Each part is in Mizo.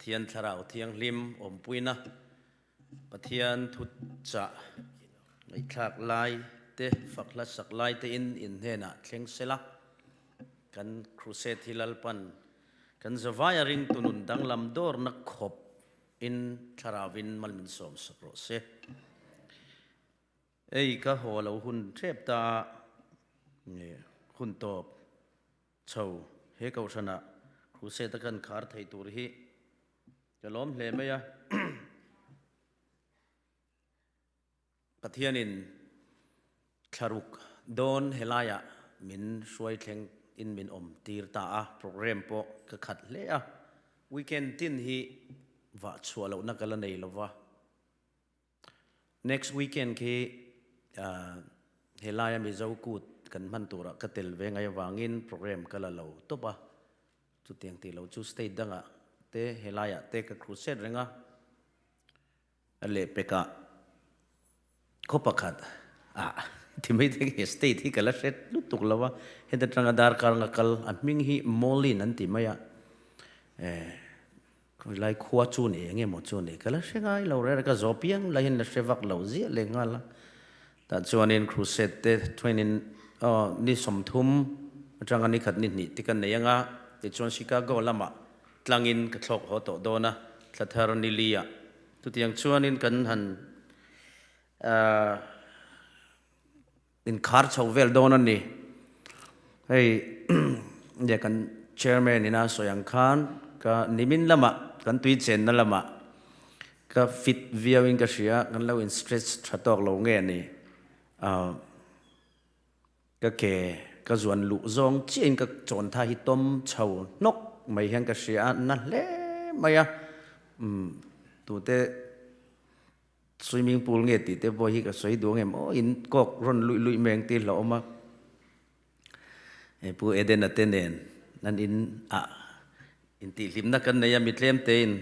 Pathian Thlarau Thianghlim awmpuina, Pathian thuchah ngaihthlak lai te, fak hla sak lai te in in hnenah thleng sela, kan Crusade hi Lalpan kan zavaia ringtu nun danglam dawrna khawp in Thlarauvin mal min sawm sak rawh se. Ei ka haw lo hun tep ta a, hun tawp chho he kohhranah Crusade a kan khar thei tur hi ka lawm hle mai a. Pathianin thlaruk dawn helaiah min hruai thleng in min awm tir ta a, program pawh ka khat hle a, weekend tin hi vah chhuah lohna ka la nei lova. Next weekend khi helaia Mizo kut kan hman turah ka tel ve ngai avangin program ka la lo tawp a, chutiang tih lo chu state dangah te helaiah te ka crusade reng a, a lehpekah khaw pakhat ah ti mai te nge state hi ka la hre lutuk lo a, heta tanga darkar nga kal a hming hi Moline an ti mai a, Khawilai khua chu ni eng emaw chu ni ka la hre ngai lo reng a, ka zawh piang la hian la hre vak lo ziah leh nghal a. Tah chuanin crusade te thuainin aw ni 30 atanga ni khat ni hnih te ka nei anga, tichuan Chicago lamah tlangin ka thlawk haw tawh dawn a, thla thar ni li ah. Chutiang chuanin kan han ahh. Inkhar chho vel dawn a ni. Hei nge kan chairman ina sawi ang khan ka nimin lamah kan tui chenna lamah ka fit viau in ka hria kan lo in stretch tha tawk lo nge ni. Ka ke ka zuan luh zawng chiah in ka chawn tha hi tawm chho hnawk mai hian ka hria a, na hle mai a. Tute Swimming pool nge tih te pawh hi ka sawi duh angem aw in kawk rawn luih luih mai ang tih hlauhawm a. He Pu Edena te nen an in ah intihhlimna kan nei a mi tlem te in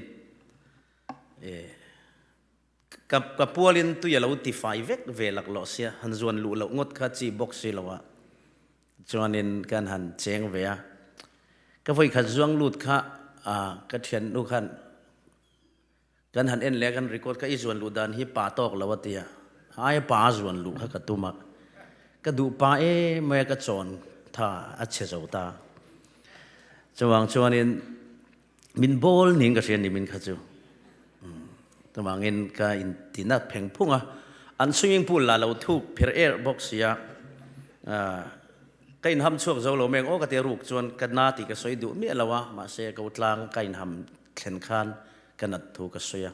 ka ka pualin tui a lo ti fai vek ve laklawh sia han zuan luh loh ngawt kha chi bawk si lo a chuanin kan han cheng ve a. Ka vawikhat zuang lut kha ka thiannu khan Kan han en leh a kan record kha i zuan luh dan hi pa tawk lo a ti a, aia pa a zuan luh kha ka tum a, ka duh pa em mai a ka chawn tha a chhe zo ta. Chuvang chuanin min bawl niin ka hria ni min kha chu. Chuvangin ka intina pheng phung a, an swimming pool lah lo thuk pher er bawk sia, ka inham chhuak zo lo mai ang aw ka ti a ruk chuan ka na tih ka sawi duh miah lo a, mahse ko tlang ka inham thlen khan ka nat thu ka sawi a.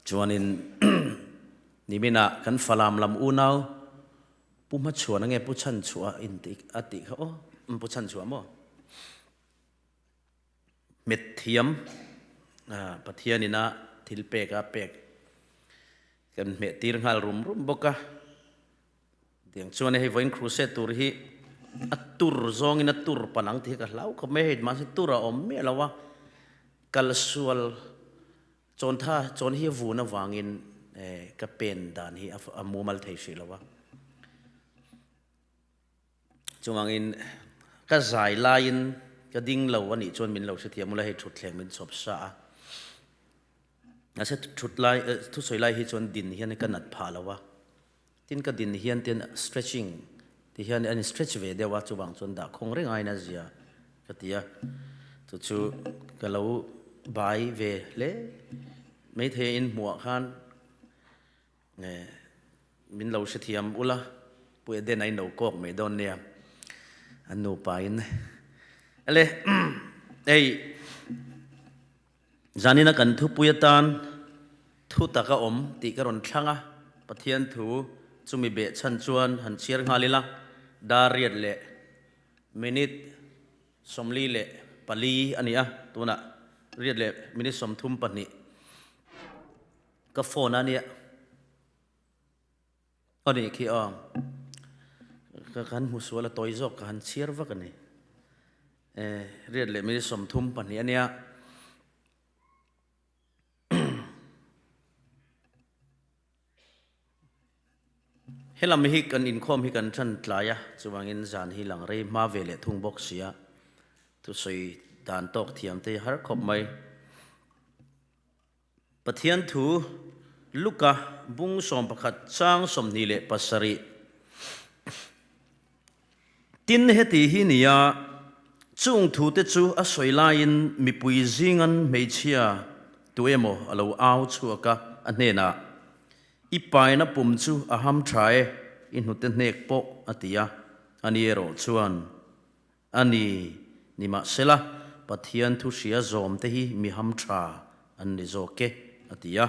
Chuanin niminah kan Falam lam unau Pu Hmachhuana nge Pu Chhanchhuah in tih a tih kha aw, Pu Chhanchhuah maw? Hmet thiam Pathianin a thil pek a pek kan hmeh tir nghal rum rum bawk a. Tiang chuan hei vawiin crusade tur hi a tur zawngin a tur pan ang tih hi ka hlau khawp mai hei mahse tur a awm miah lo a, kalsual chawntha chawn hi a vun avangin ka pen dan hi a mumal thei hrih lo a. Chuvangin ka zai laiin ka ding lo a nih chuan min lo hrethiam ula hei thutthleng min chhawp sa a. Mahse thut lai thusawi lai hi chuan din hian ka nat phah lo a. Tin ka din hian tin stretching ti hian an stretch ve deuh a, chuvang chuan dah khawng reng aiin a zia ka ti a, chu chu ka lo bai ve hle maithei in hmuh ah khan min lo hrethiam ula Pu Eden a in lo kawk mai dawn nia an nupa in ale hei Zanina kan thupui atan thu tak a awm tih ka rawn thlang a, Pathian thu chumi behchhan chuan han chhiar nghal ila, dar riat leh minute 44 a ni a, tunah riat leh minute 32 ka phone a nia. A nih khi aw, ka han hmu sual a tawi zawk ka han chhiar vak a ni. E, riat leh minute 32 a nia. Helam hi kan inkhawm hi kan tan tlai a, chuvangin zan hi lang rei hma ve leh thung bawk sia. Thusawi. dan tawk thiam te hi har khawp mai. Pathian thu Luka bung 11 chang 27. Tin, heti hi nia, chung thute chu a sawi laiin mipui zingan hmeichhia tu emaw a lo au chhuak a, a hnenah, I paina pum chu a ham tha e, i hnute hnek pawh, a ti a. Ani erawh chuan, A ni, nimahsela, Pathian thu hria zawmte hi mi ham tha an ni zawk e, a ti a.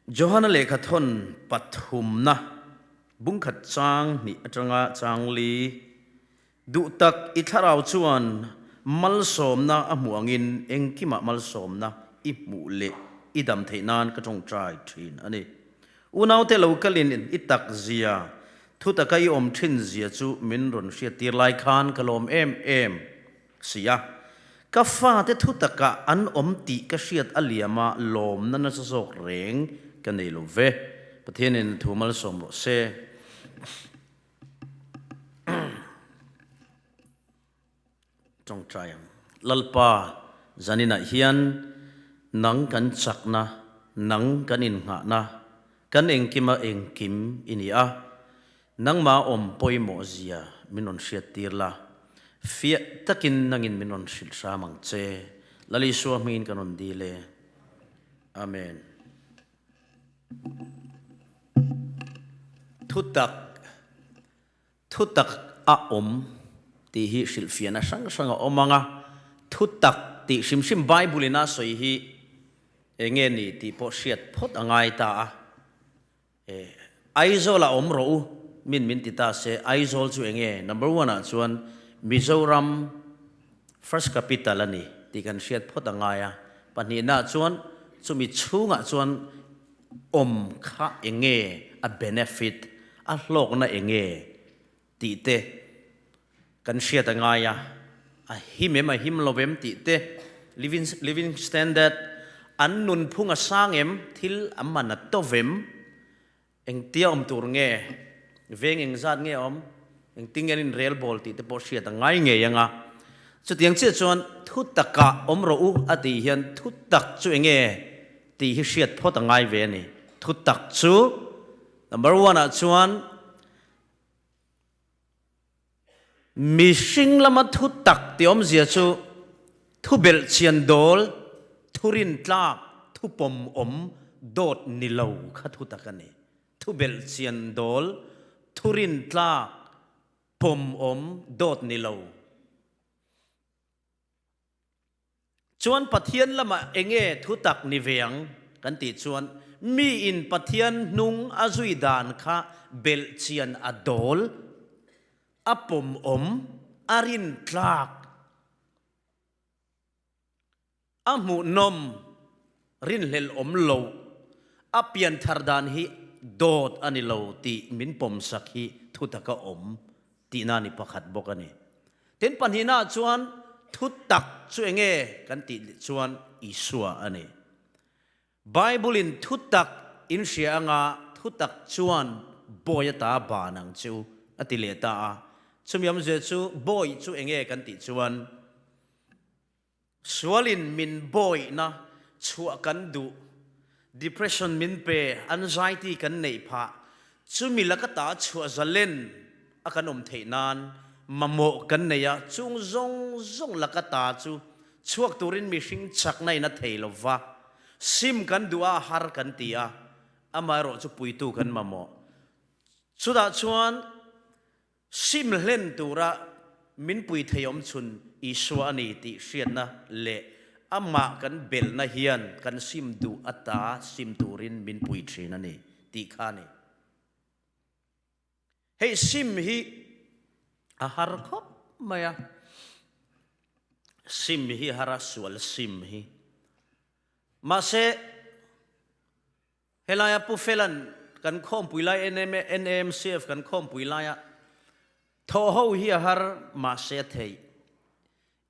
Johana lehkhathawn pathumna bungkhat chang hnih atanga chang li duh tak i thlarau chuan malsawmna a hmuh angin engkimah malsawmna i hmuh leh i dam theih nan ka tawngtai thin a ni. Unaute lo kalin i tak zia, thu taka i awm thin zia chu min rawn hriattir lai khan ka lawm em em. Si a, ka fate thu takah an awm tih ka hriat a liam a, lawmna nasa zawk reng ka nei lo ve. Pathianin thu malsawm rawh se. Tawngtai ang. Lalpa, zaninah hian nang kan chakna, nang kan innghahna, kan engkima engkim i ni a. Nangmah awm pawimawh zia min rawn hriattir la, fiah takin nangin min rawn hrilh hram ang che. Lal Isua hmingin kan rawn dil e. Amen. Thutak, Thutak a awm tih hi hrilhfiahna hrang hrang a awm ang a, thutak tih hrim hrim Bible in a sawi hi eng nge ni tih pawh hriat phawt a ngai ta a. Aizawl ah awm rawh u min min ti ta se Aizawl chu enge number one ah chuan Mizoram first capital a ni tih kan hriat phawt a ngai a, pahnihna ah chuan chumi chhungah chuan awm kha enge a benefit a hlawkna enge tih te kan hriat a ngai a, a him em a him lo em tih te, living living standard, an nunphung a sang em, thil a man a to vem, engtia awm tur nge, veng engzat nge a awm, engtin nge an inrel bawl tih te pawh hriat a ngai ngei ang a. Chutiang chiah chuan thu takah awm rawh u a tih hian thu tak chu enge tih hi hriat phawt a ngai ve a ni. Thu tak chu number one ah chuan Mihring lama thu tak tih awmzia chu thu belhchian dawl, thu rintlak, thu pawmawm dawt ni lo kha thu tak a ni. Thu belhchian dawl, thu rintlak, pawmawm dawt ni lo. Chuan Pathian lamah enge thu tak ni ve ang kan tih chuan miin Pathian hnung a zui dan kha belhchian a dawl, a pawmawm, a rintlak, a hmuhnawm, rinhlelh awm loh, a pianthar dan hi dawt a ni lo tih min pawmsak hi thu taka awm tihna ni pakhat bawk a ni. Tin, pahnihnaah chuan thu tak chu enge kan tih chuan Isua a ni. Bible-in thu tak in hria anga thu tak chuan bawi ata ban ang che u a ti leh ta a. Chumi awmzia chu bawi chu enge kan tih chuan Sualin min bawihna chhuah kan duh, depression min pe, anxiety kan neih phah, chumi laka ta chhuah zalen a kan awm theih nan mamawh kan nei a, chung zawng zawng laka ta chu chhuak turin mihring chakna in a thei lo va, sim kan duh a, a har kan ti a, amaherawh chu puitu kan mamawh. Chutah chuan Sim hlen tura min pui thei awm chhun Isua a ni tih hriatna leh amah kan belhna hian kan sim duh ata sim turin min pui thin a ni tih kha a ni. Hei sim hi a har khawp mai a, sim hi har a, sual sim hi. Mahse, Helaia Pu Fela'n kan khawmpui lai NAMCF kan khawmpui laia thawh ho hi a har mahse a theih,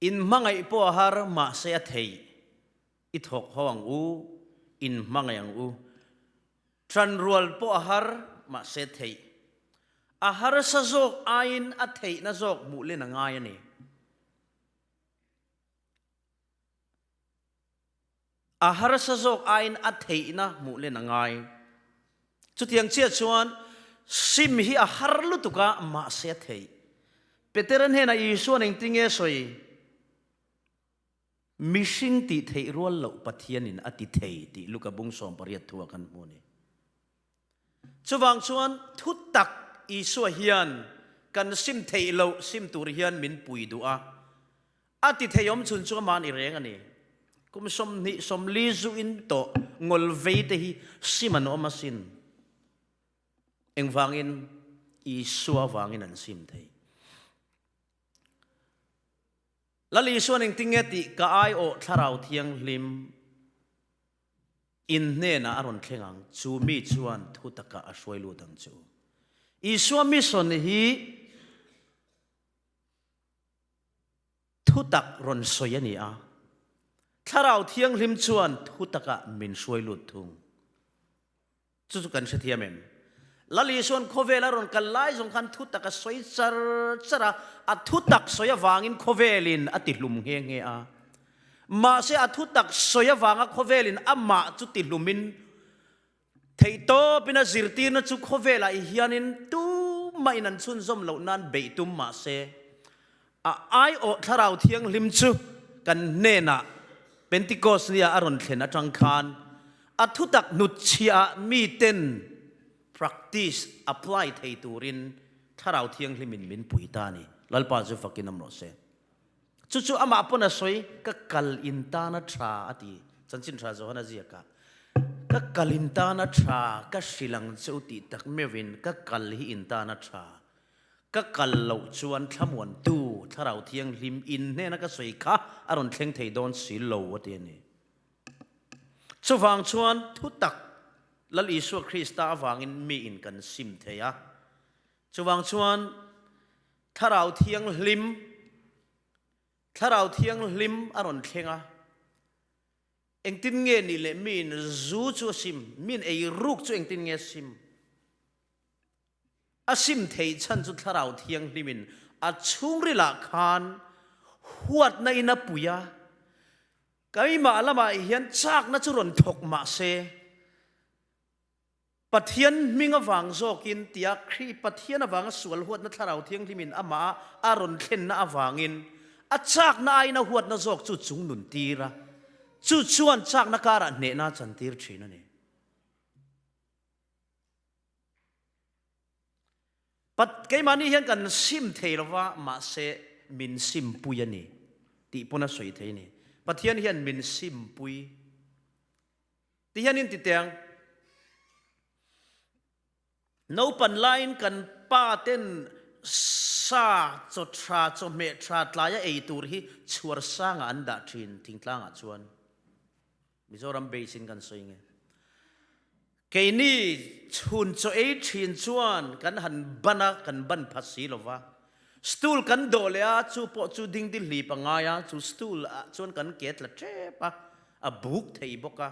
inhmangaih pawh a har mahse a theih, i thawk ho ang u, inhmangaih ang u, ṭanrual pawh a har mahse a theih, a harsa zawk aiin a theihna zawk hmuh len a ngai a ni. A harsa zawk aiin a theihna hmuh len a ngai. Chutiang chiah chuan sim hi a har lutuk a, mahse a theih. Petera hnenah Isua'n engtinge sawi? Mihring tih theih rual loh Pathianin a ti thei tih Luka bung 18 thua kan hmu a ni. Chuvang chuan thutak Isua hian kan sim theih loh sim tur hian min pui duh a, a ti thei awm chhun chu amah ni reng a ni. Kum 20 40 zu in tawh ngawl vei te hi sim an awm asin. Engvangin? Isua vangin an sim thei. Lal Isuan engtinge tih ka aiawh Thlarau Thianghlim in hnenah a rawn thleng ang, chu mi chuan thu takah a hruai lut ang chu. Isua mission hi thu tak rawn sawi a ni a, Thlarau Thianghlim chuan thu takah min hruai lut thung. Chu chu kan hrethiam em? Lal Isua'n khawvel a rawn kal lai zawng khan thutak a sawi char char a, a thutak sawi avangin khawvelin a tihlum nghe nghe a. Mahse a thutak sawi avanga khawvelin amah chu tihlumin theihtawpin a zirtirna chu khawvelah hianin tumahin an chhunzawm loh nan beih tum mahse A aiawh Thlarau Thianghlim chu kan hnenah Pentikos nia a rawn thlen atang khan a thutak hnutchhiah miten practice, apply, thei turin Thlarau Thianghlimin min pui ta a ni. Lalpa chu fakin awm rawh se. Chu chu amah pawn a sawi, Ka kal in tan a tha a ti. Chanchin tha Johana ziakah, Ka kal in tan a tha, ka hrilh ang che u tih tak meuhin ka kal hi in tan a tha. Ka kal loh chuan thlamuantu Thlarau Thianghlim in hnena ka sawi kha a rawn thleng thei dawn si lo a ti a ni. Chuvang chuan thutak Lal Isua Krista avangin mi in kan sim thei a. Chuvang chuan Thlarau Thianghlim Thlarau Thianghlim a rawn thleng a. Engtin nge nih leh mi in zu chu a sim, mi in ei ruk chu engtin nge a sim? A sim theih chhan chu Thlarau Thianghlimin a chhungrilah khan huatna in a pui a, keimah lamah hian chakna chu rawn thawk mah se, Pathian hming avang zawkin tia Khrih Pathian avanga sual huatna Thlarau Thianghlimin amah a rawn thlenna avangin a chakna aiin a huatna zawk chu chungnun tir a, chu chuan chakna karah hnehna a chantir thin a ni. Pat keimahni hian kan sim thei lova, mahse min simpui a ni tih pawn a sawi thei a ni. Pathian hian min simpui ti hian in ti teh ang. Naupan laiin kan pa ten sa chaw tha chawhmeh tha tlaia ei tur hi chhuar sangah an dah thin thingtlangah chuan. Mizoram base in kan sawi nge. Keini chhun chaw ei thin chuan kan han ban a, kan ban pha si lo va. Stool kan dawh leh a, chu pawh chu dingdi hlip a ngai a, chu stool ah chuan kan ke tla tep a, a buk thei bawk a.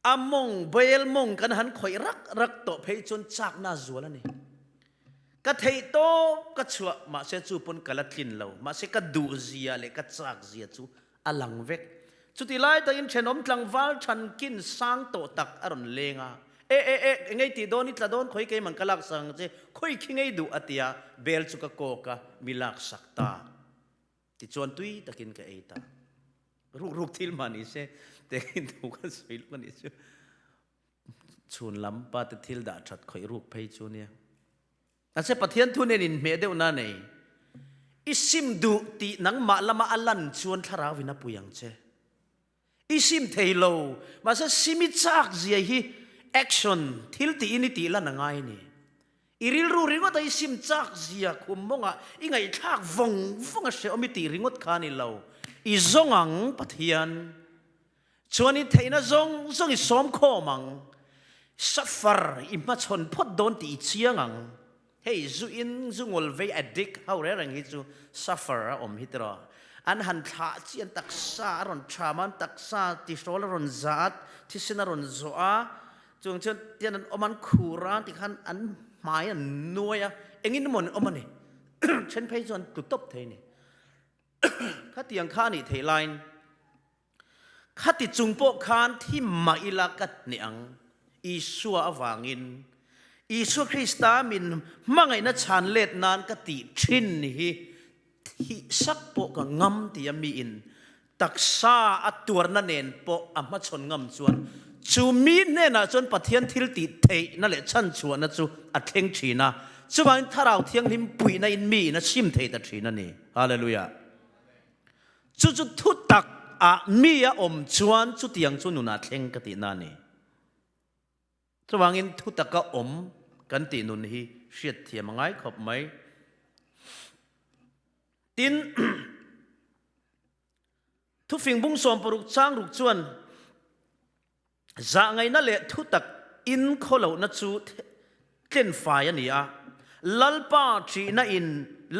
A mawng, bel mawng kan han khawih rak rak tawh phei chuan chakna a zual a ni. Ka theih tawp ka chhuah, mahse chu pawn ka la tlin lo, mahse ka duh zia leh ka chak zia chu a lang vek. Chutih lai takin thenawm tlangval thankin sang tawh tak a rawn leng a, E e e, engei tih dawn i tla dawn khawi keimah ka laksak ang che, khawi khi ngei duh a ti a, bel chu ka kawk a, mi laksak ta. Tichuan tui takin ka ei ta. Ruk ruk thil mah ni se, tekin thu ka sawi luk a nih chu. Chhun lam pa te thil dah that khawih ruk phei chu nia. Mahse Pathian thu nen inhmeh deuh na nei. I sim duh tih nangmah lama a lan chuan thlarau in a pui ang che. I sim thei lo, mahse sim i chak zia hi action, thil tiin i tih lan a ngai a ni. I rilru ringawt a i sim chak zia khum mawngah i ngaihthlak vawng vawng a hrehawm i tih ringawt kha a ni lo. I zawng ang Pathian. Chuan i theihna zawng zawng i sawm khawm ang. Safar i hmachhawn phawt dawn tih i chiang ang. Hei zu in zu ngawl vei addict ho reng reng hi chu suffer a awm hi tiraw. An han thlah chi an taksa a rawn tham a, an taksa tihrawl a rawn za a, thisen a rawn zawh a, chung chuan tian an awm an khur a tikhan an hmai an nuai a, engin emaw an awm a ni. Then phei chuan tlu tawp thei a ni. Khatiang kha a nih theih laiin. Khati chung pawh khan thi mah ila ka hneh ang. Isua avangin Isua Krista min hmangaihna chhan let nan ka tih thin hi thih sak pawh ka ngam tia miin taksa a tuarna nen pawh a hmachhawn ngam chuan chu mi hnenah chuan Pathian thil tih theihna leh chhanchhuahna chu a thleng thin a, chuvangin Thlarau Thianghlim puihna in miin a sim thei ta thin a ni. Hallelujah. Chu chu thutak ah mi a awm chuan chutiang chu nunah thleng ka tihna a ni. Chuvangin thutaka awm kan tih nun hi hriatthiam a ngai khawp mai. Tin, thufing bung 60 chang ruk chuan zahngaihna leh thutak in khawlohna chu tlenfai a ni a, Lalpa ṭihna in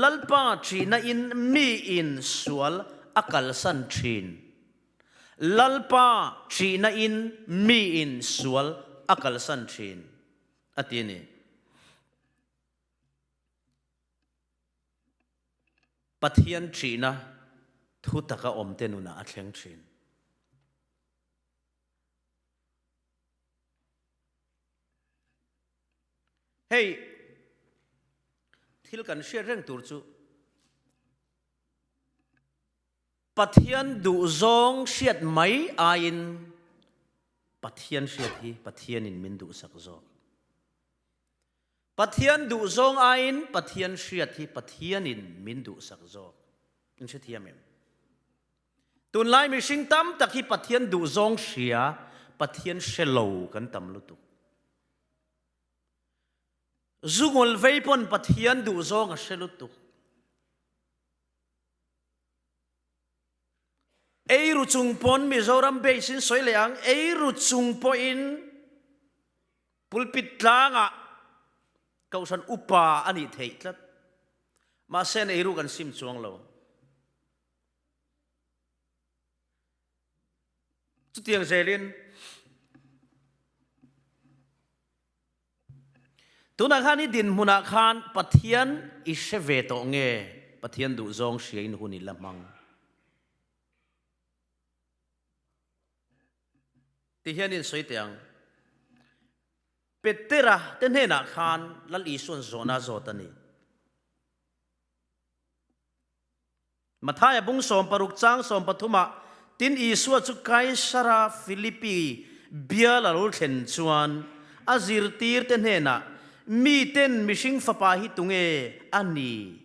Lalpa ṭihna in mi in sual a kalsan ṭhin. Lalpa ṭihna in miin sual a kalsan ṭhin, a ti a ni. Pathian ṭihna thutaka awmte nunah a thleng ṭhin. Hei thil kan hriat reng tur chu Pathian duhzawng hriat mai aiin Pathian hriat hi Pathianin min duhsak zawk. Pathian duhzawng aiin Pathian hriat hi Pathianin min duhsak zawk. In hrethiam em? Tunlai mihring tam tak hi Pathian duhzawng hria, Pathian hre lo kan tam lutuk. Zungul vei pawn Pathian duhzawng a hre lutuk. Eiru chung pawn Mizoram base in sawi leh ang, eiru chung pawhin pulpit tlangah Kohhran upa a nih theih tlat. Mahse an eiru kan sim chuang lo. Chutiang zelin Tunah khan i dinhmunah khan Pathian i hre ve tawh nge Pathian duhzawng hriain hun i la hmang? Ti hian in sawi teh ang. Petera te hnenah khan Lal Isuan zawhna a zawt a ni. Mathaia bung 16 chang 13 ah, Tin Isua chu Kaisara Filipi bial a lo thlen chuan a zirtirte hnenah, Miten mihring fapa hi tunge a ni?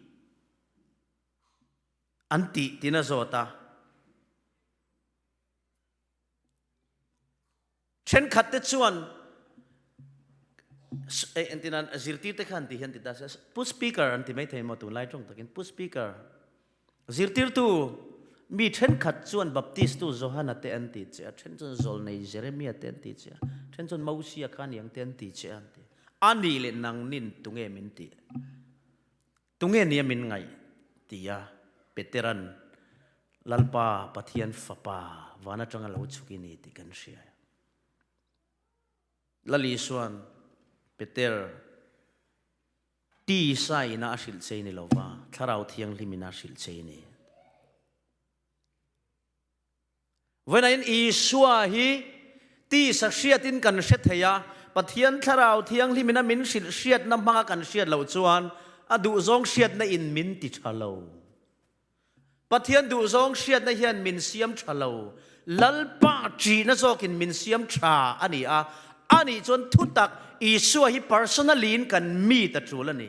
an tih tiin a zawt a. Thenkhat te chuan entirnan zirtirte khan ti hian ti ta se Pu Speaker an ti mai thei maw tunlai tawng takin Pu Speaker zirtirtu mi thenkhat chuan Baptist tu Johana te an ti che a then chuan Zawlnei Jeremia te an ti che a then chuan Mosia kha aniang te an ti che a an ti a nih leh nangnin tunge min tih Tunge nia min ngaih? tia Petera'n Lalpa Pathian Fapa van atanga lo chhuk i ni tih kan hria. Lal Isua'n Peter tisa ina a hrilh che i ni lova, Thlarau Thianghlim ina a hrilh che i ni. Vawiin Isua hi tisa hriatin kan hre thei a, Pathian Thlarau Thianghlimin a min hrilh hriatna hmanga kan hriat loh chuan a duhzawng hriatna in min ti tha lo. Pathian duhzawng hriatna hian min siam tha lo. Lalpa ṭihna zawkin min siam tha a ni a, anih chuan thutak Isua hi personally in kan meet a ṭul a ni.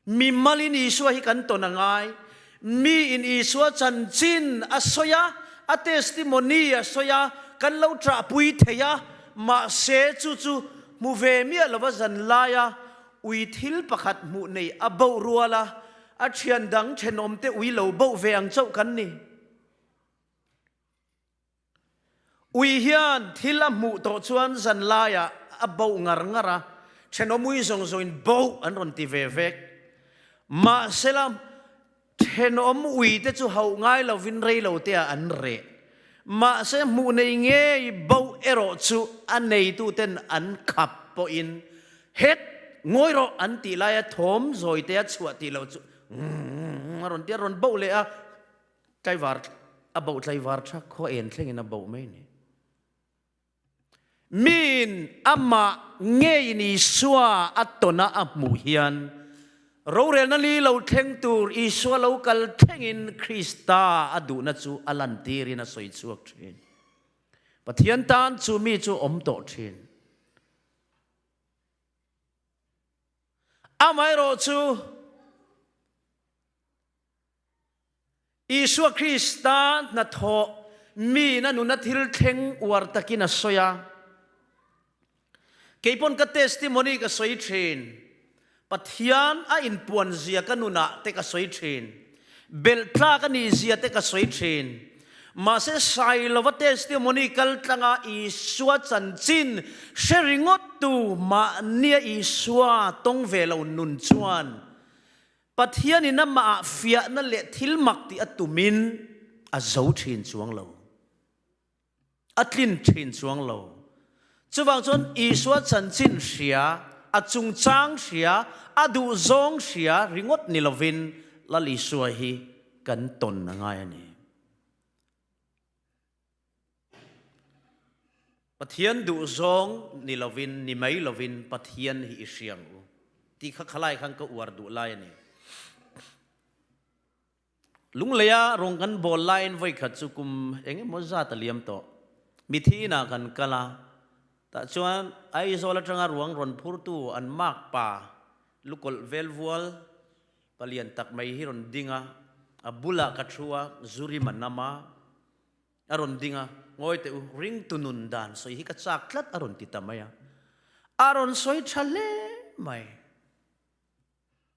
Mi malin Isua hi kan tawn a ngai. Mi in Isua chanchin a sawi a, a testimony a sawi a, kan lo ṭahpui thei a, mahse chu chu hmu ve miah lova zan laia ui thil pakhat hmuh nei a boh rual a, a ṭhian dang ṭhenawmte ui lo boh ve ang chauh kan ni. Ui hian thil a hmuh tawh chuan zan laiah a boh ngar ngar a, thenawm ui zawng zawngin boh an rawn ti ve vek. Mahsela, thenawm ui te chu hauh ngai lovin rei lo te ah an reh. Mahse, hmuh nei ngei boh erawh chu a neituten an khap pawhin het ngawi rawh an tih laia thawm zawi te a chhuah tih loh chu a rawn ti a, rawn boh leh a, tlaivar. A bauh tlaivar ṭhak khaw en thlengin a bauh mai ni. Miin amah ngeiin Isua a tawna a hmuh hian rorelna li lo thleng tur Isua lo kal thlengin Krista a duhna chu a lantirin a sawi chhuak thin. Pathian tan chu mi chu awm tawh thin. Amaherawhchu, Isua Krista hnathawh miin a nuna thil thleng uar takin a sawi a. Kei pawn ka testimony ka sawi thin. Pathian a inpuan zia ka nunah te ka sawi thin. Belh tlak a nih zia te ka sawi thin. Mahse Sailova testimony kal tlanga Isua chanchin hre ringawt tu mahnia Isua tawng ve lo nun chuan Pathianin amahah fiahna leh thil mak tih a tumin a zo thin chuang lo. A tlin thin chuang lo. Chuvang chuan Isua chanchin hria, a chungchang hria, a duhzawng hria ringawt ni lovin Lal Isua hi kan tawn a ngai a ni. Pathian duhzawng ni lovin, ni mai lovin Pathian hi i hria ang u tih kha khalai khan ka uar duh lai a ni. Lungleia rawng kan bawl laiin vawikhat chu kum eng emaw zat a liam tawh. Mithi inah kan kal a, tah chuan Aizawl atanga ruang rawn phurtu an makpa lukawlh vel vual palian tak mai hi rawn ding a, a bulah ka thu a, zu rim a nam a. A rawn ding a, Ngawi teh u, ringtu nun dan sawi hi ka chak tlat a rawn ti ta mai a. A rawn sawi tha hle mai.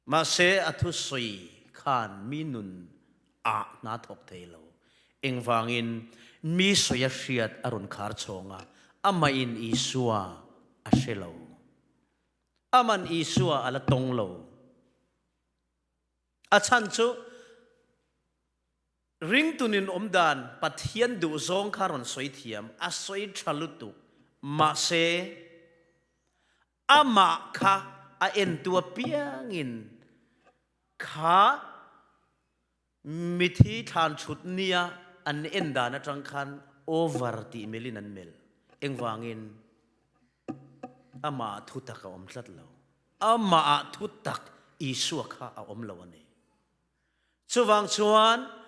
Mahse a thusawi khan mi nun ah hna thawk thei lo. Engvangin mi sawi a hriat a rawn khar chhawng a, amahin Isua a hre lo. Aman Isua a la tawng lo. A chhan chu Ringtunin awm dan Pathian duhzawng kha rawn sawi thiam, a sawi tha lutuk. Mahse, amah kha a entu apiangin kha mithi thlan chhut nia an en dan atang khan over tih melhin an melh. Engvangin? Amah thutak a awm tlat lo. Amah ah thutak Isua kha a awm lo a ni. Chuvang chuan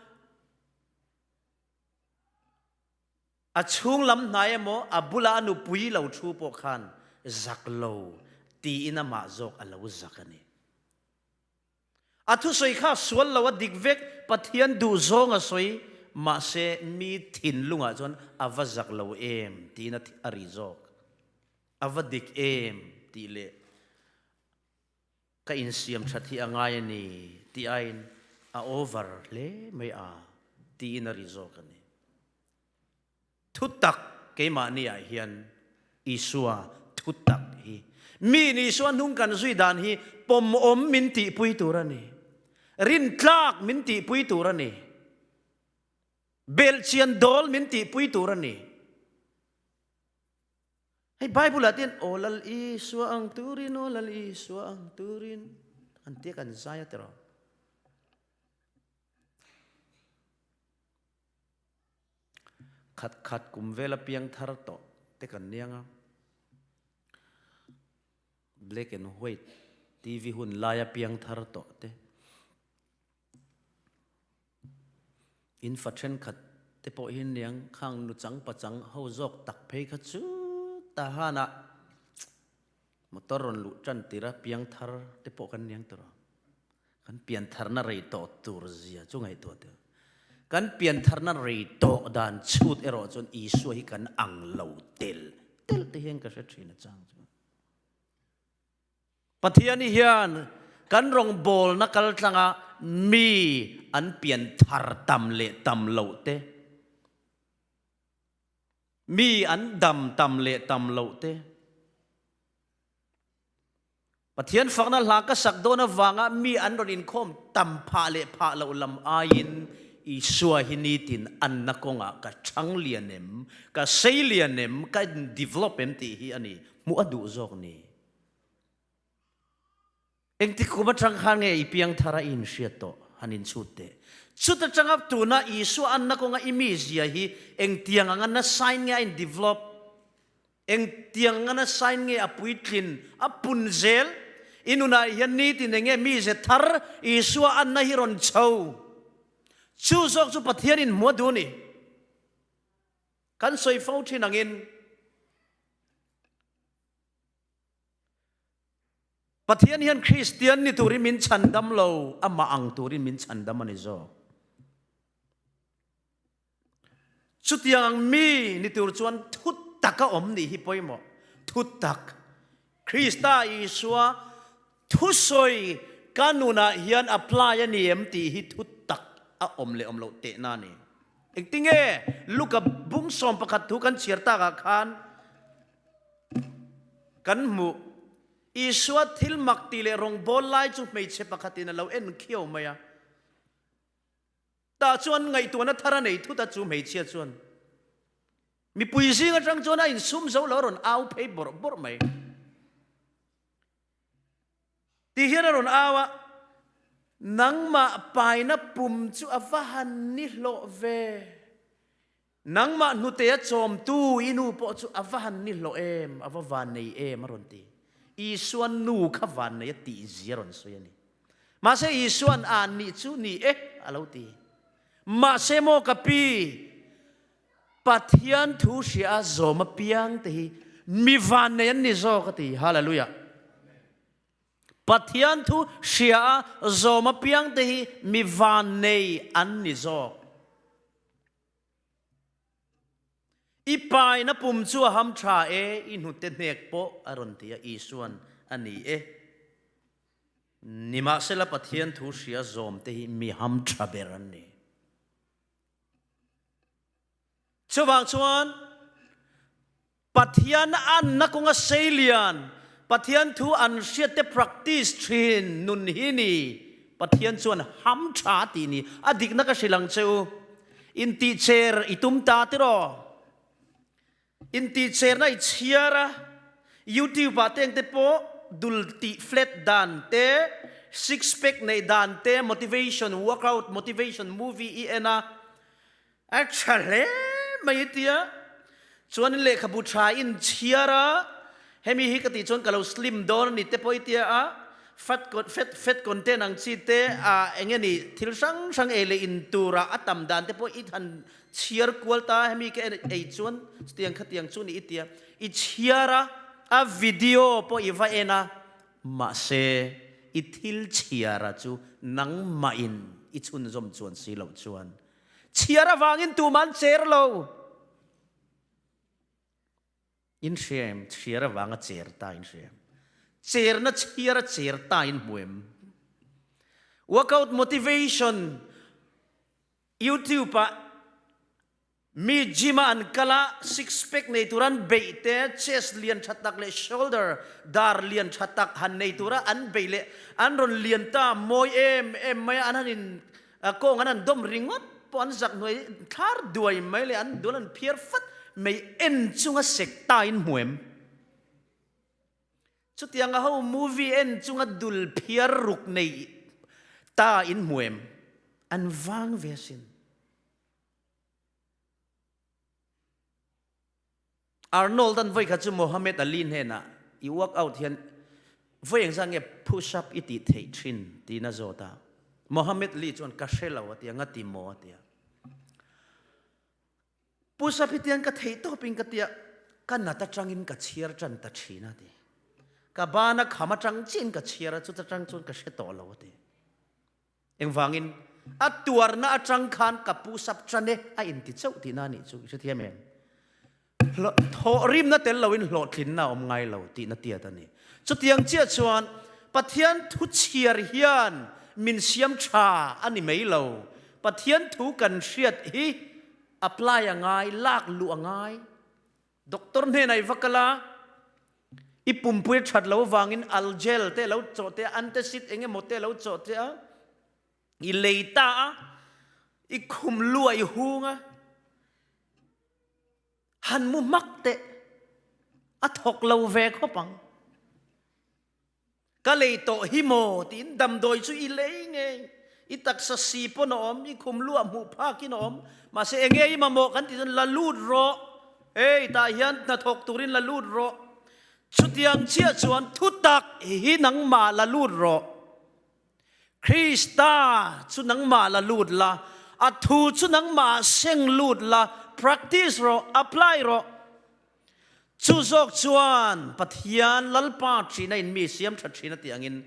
a chhung lam hnai emaw a bula a nupui lo thu pawh khan zak lo tiin amah zawk a lo zak a ni. A thusawi kha sual lo a dik vek, Pathian duh zawng a sawi, mahse mi thinlungah chuan a va zak lo em tiin a ri zawk. A va dik em tih leh Ka insiam that hi a ngai a ni tih aiin a over hle mai a tiin a ri zawk a ni. Thutak keimahni ah hian Isua thutak hi miin Isua hnung kan zui dan hi pawmawm min tihpui tur a ni. Rintlak min tihpui tur a ni. Belhchian dawl min tihpui tur a ni. Hei Bible ah tian Aw Lal Isua ang turin, aw Lal Isua ang turin an tia kan zai a tiraw. Khat khat kum vela piang thar tawh te kan niang a. Black and white TV hun laia piang thar tawh te. In fa thenkhat te pawh hi niang khang nuchang pachang ho zawk tak phei kha chu tahan ah motor rawn luh tan tir a piang thar te pawh kan niang tur a, kan pian tharna rei tawh tur zia chu ngaihtuah teh. Kan pian tharna rei tawh dan chhut erawh chuan Isua hi kan ang lo tel tel te hian ka hre thin a chang chu. Pathian hian kan rawngbawlna kaltlanga mi an pian thar tam leh tam loh te, mi an dam tam leh tam loh te, Pathian fakna hla ka sak dawn avanga mi an rawn inkhawm tam phah leh phah loh lam aiin Isua hi nitin anna kawngah ka chang lian em, ka sei lian em, ka develop em tih hi a ni, hmuh a duh zawk ni. Engtik kum atang khan nge i piang thar a i inhriat tawh? Han inchhut teh. Chuta tanga tuna Isua anna kawnga i mizia hi engtiang anga nasain nge a in develop? Engtiang anga nasain nge a puitlin, a pun zel? I nunah hian nitin enge mize thar Isua anna hi rawn chho? Chu zawk chu Pathianin hmu a duh a ni. Kan sawi fo thin angin Pathian hian Kristian ni turin min chhandam lo, amah ang turin min chhandam a ni zawk. Chutiang ang mi ni tur chuan thu taka awm nih hi pawimawh. Thu tak. Krista Isua thusawi ka nunah hian apply a ni em tih hi thu tak a awm leh awm loh tehna a ni. Engtinge Luka bung 11 thu kan chhiar takah khan Kan hmuh. Isua thil mak tih leh rawngbâwl lai chu hmeichhe pakhatin a lo en khiau mai a. Tah chuan ngaihtuahna thar a nei thut a, chu hmeichhia chuan mipui zing aṭang chuan a insum zo lo a rawn au phei bawrh bawrh mai. Ti hian a rawn au a, Nangmah paina pum chu a va han ni hlawh ve. Nangmah hnutea chawmtu i nu pawh chu a va han ni hlawh em, a va vannei em a rawn ti. Isuan nu kha vannei a tih zia a rawn sawi a ni. Mahse Isuan a nih chu ni e a lo ti. Mahse maw ka pi, Pathian thu hria a zawm apiang te hi mi vannei an ni zawk a ti. Hallelujah. Pathian thu hria a zawm apiang te hi mi vannei an ni zawk. I paina pum chu a ham tha e, i hnute hnek pawh a rawn ti a, Isuan a ni e. Nimahsela Pathian thu hria zawm te hi mi ham tha ber an ni. Chuvang chuan Pathian anna kawnga seilian, Pathian thu an hriatte practice thin nun hi ni. Pathian chuan ham tha tih ni. A dikna ka hrilh ang che u. Intihcher i tum ta tiraw? Intihcherna i chhiar a, YouTube ah te engte pawh dul tih flat dan te, six pack neih dan te, motivation workout, motivation movie i en a, A tha hle mai i tia. Chuanin lehkhabu tha in chhiar a, hemi hi ka tih chuan ka lo slim dawn a ni te pawh i tia a, fat fat fat content ang chi te ah eng nge ni thil hrang hrang ei leh in turah a tam dan te pawh i han chhiar kual ta a, hemi ka en ei chuan chutiang khatiang chu ni i tia. I chhiar a, a video pawh i va en a, mahse i thil chhiar a chu nangmahin i chhunzawm chuan si loh chuan Chhiar avangin tumah an cher lo. In hria em? Chhiar avanga cher ta in hria em? Cherna chhiar a cher ta in hmu em? Workout motivation YouTube ah mi gym a an kal a six pack nei tura an beih te, chest lian tha tak leh shoulder dar lian tha tak han nei tura an beih leh an rawn lian ta mawi em em mai a, an han in A kawng an han dawm ringawt pawh an zak hnuai thlar duai mai leh an dul an phiar fat mai en chunga sek ta in hmu em? Chutianga ho movie en chunga dul phiar ruk nei ta in hmu em? An vang ve asin. Arnold an vawi khat chu Mohammed Ali hnenah i workout hian vawi engzah nge push up i tih theih thin tiin a zawt a. Mohammed Ali chuan ka hre lo a ti a, nga ti maw a ti a. Push up hi tian ka theih tawpin ka tia ka nat atangin ka chhiar tan ta thin a ti. Ka bana kham atang chiin ka chhiar a, chuta tang chuan ka hre tawh lo a ti. Engvangin? A tuarna atang khan ka pu sap tan e a inti chauh tihna a nih chu i hrethiam em? Thawhrimna tel loin hlawhtlinna a awm ngai lo tihna tiat a ni. Chutiang chiah chuan Pathian thu chhiar hian min siam tha a ni mai lo. Pathian thu kan hriat hi apply a ngai, lak luh a ngai. Doctor hnenah i va kal a, i pumpui a that lo avangin algel te a lo chawh te a, antacid eng emaw te a lo chawh te a, i lei ta a, i khum lu a i hung a, han mu hmak teh, a thawk lo ve khawp ang. Ka lei tawh hi maw tiin damdawi chu i lei ngei. I taksa si pawn a awm, i khum luah hmuh phakin a awm. Mahse enge i mamawh kan tih chuan la lut rawh. Hei tah hian hnathawk turin la lut rawh. Chutiang chiah chuan thutak hi nangmah la lut rawh. Krista chu nangmah la lut la, a thu chu nangmah seng lut la, practice rawh, apply rawh. Chu zawk chuan Pathian Lalpa ṭhina in mi siam ṭha ṭhin a tih angin,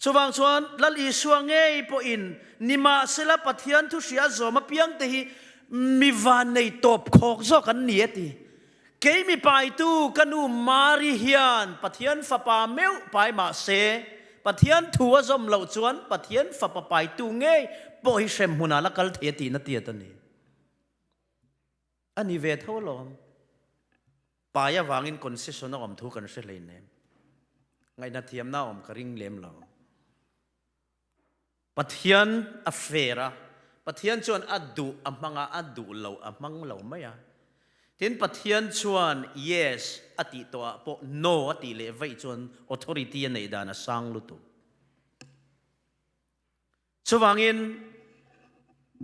chuvang chuan Lal Isua ngei pawhin nimahsela Pathian thu hria zawm apiangte hi mi vannei tawp khawk zawk an ni a ti. Kei mi paitu ka nu Mari hian Pathian fapa meuh pai mah se, Pathian thu a zawm loh chuan Pathian fapa paitu ngei pawh hi hrem hmunah la kal thei a tihna tiat a ni. A ni ve tho alawm. Pai avangin concession a awm thu kan hre hleinem. Ngaihna thiamna a awm ka ring lem lo. Pathian a fair a, Pathian chuan a duh a hmang a, a duh lo a hmang lo mai a. Tin, Pathian chuan yes a tih tawh ah pawh no a tih leh vaih chuan authority a neih dan a sang lutuk. Chuvangin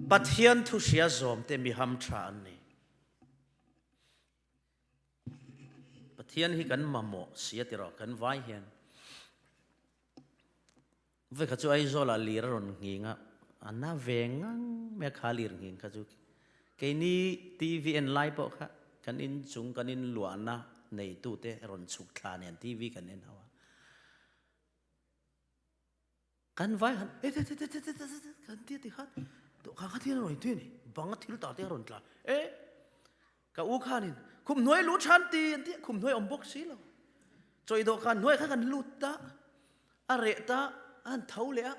Pathian thu hria zawm te mi ham tha an ni. Pathian hi kan mamawh si a ti rawh kan vai hian. Vekha chu Aizawlah lir a rawn nghing a, a na ve ngang mai a kha lir nghing kha chu. Keini TV en lai pawh kha kan inchung kan inluahna neitute rawn chhuk thla nen TV kan en ho a. Kan vai han e te te te te te te te kan tia ti khan dawhkan kha thil a rawn inthui a ni, bang a thil ta te a rawn tla e ka u khanin khum hnuai lut than ti an tia khum hnuai awm bawk si lo chawi dawhkan hnuai kha kan lut ta a reh ta a han tho leh a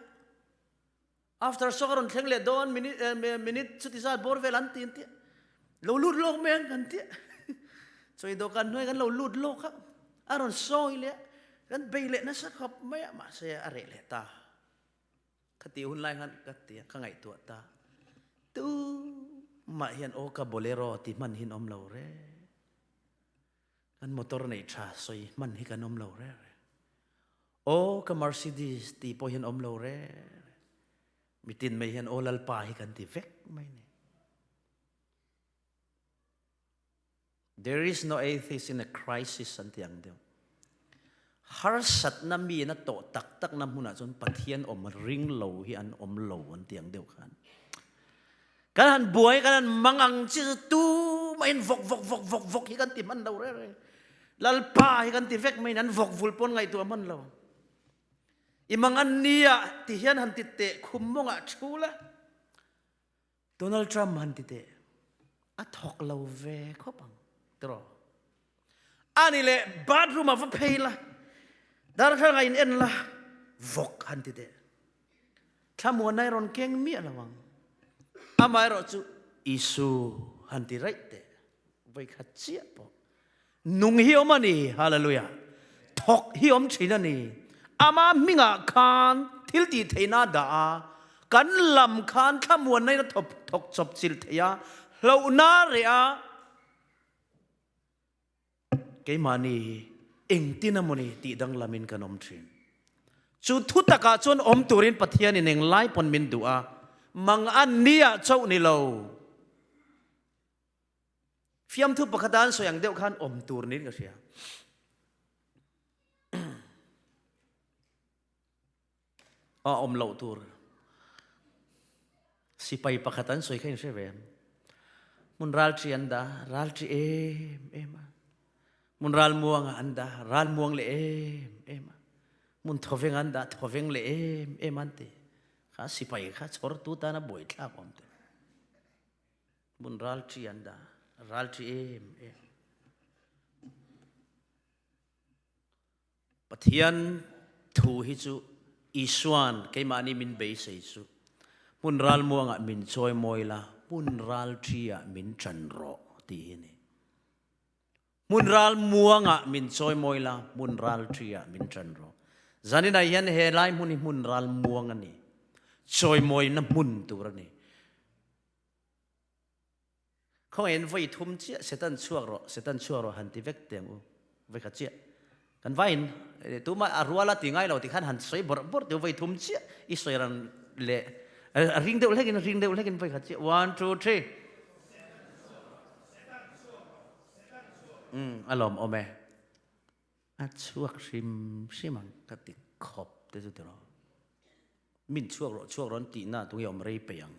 after shock a rawn thleng leh dawn minute minute chuti zat bawr vel an ti an tia lo lut lawk mai ang kan tia chawi dawhkan hnuai kan lo lut lawk a A rawn sawi leh a, kan bei leh nasa khawp mai a, mahse a reh leh ta. Khati hun lai khan ka ti a, ka ngaihtuah ta. Tumah hian aw ka bolero ti hman hin awm lo re. Kan motor nei tha sawi hman hi kan awm lo re re. Aw ka Mercedes ti pawh hian awm lo re. Mitin mai hian aw Lalpa hi kan ti vek mai ni. There is no atheist in a crisis an ti ang deuh. Harsatna mi na tawh tak tak na hmunah chuan Pathian awm ring lo hi an awm lo an ti ang deuh khan. Kan han buai kan han mang ang chi chu tu mahin vok vok vok vok vok hi kan ti hman lo re re. Lalpa hi kan ti vek mai an vok vul pawn ngaihtuah hman lo. I mang an nia ti hian han ti teh khum mawngah thu la. Donald Trump han ti teh a thawk lo ve khawp ang tiraw ani leh bathroom ah va phei la darthlalang ah in en la vawk han ti teh thlamuan nai rawn keng miah lo ang amaherawh chu Isu han ti raih teh vawikhat chiah pawh Nung hi awm a ni, Hallelujah. Thawk hi awm thin a ni. Ama hmingah khan thil tih theihna a dah a, kan lam khan thlamuanna in a thawk thawk chawp chilh thei a, hlauhna a reh a, keimahni hi engtin emawni tih danglamin kan awm thin. Chu thu takah chuan awm turin Pathianin englai pawn min duh a, mangan ni-ah chauh ni lo. Fiamthu pakhat an sawi ang deuh khan awm tur niin ka hria. A awm loh tur. Sipai pakhat an sawi kha in hre ve em? Hmun ral ṭi an dah, ral ṭi em em a. Hmun ral muang ah an dah, ral muang leh em em a. Hmun thawveng an dah, thawveng leh em em an ti. Kha sipai kha chhawrtu tana buaithlak awm te. Hmun ral ṭi an dah, ral ṭi em em. Pathian thu hi chu Isuan keimahni min beisei chu hmun ral muangah min chawimawi la, hmun ral ṭi ah min ṭan rawh tih hi a ni. Hmun ral muangah min chawimawi la, hmun ral ṭi ah min ṭan rawh. Zaninah hian he lai hmun hi hmun ral muang a ni. Chawimawina hmun tur a ni. Khawngaihin vawi thum chiah Satan chhuak rawh, Satan chhuak rawh han ti vek teh ang u. Vawi khat chiah. Kan vaiin tumah a rual a ti ngai lo ti khan han sawi bawrh bawrh teh u vawi thum chiah i sawi ran leh A ring deuh hlekin, a ring deuh hlekin voi khat chiah. One, two, three. Mm, a lawm awm e. A chhuak hrim hrim ang ka ti khawp te chu tiraw. Min chhuak rawh chhuak rawh an tihna tunge awm rei peih ang.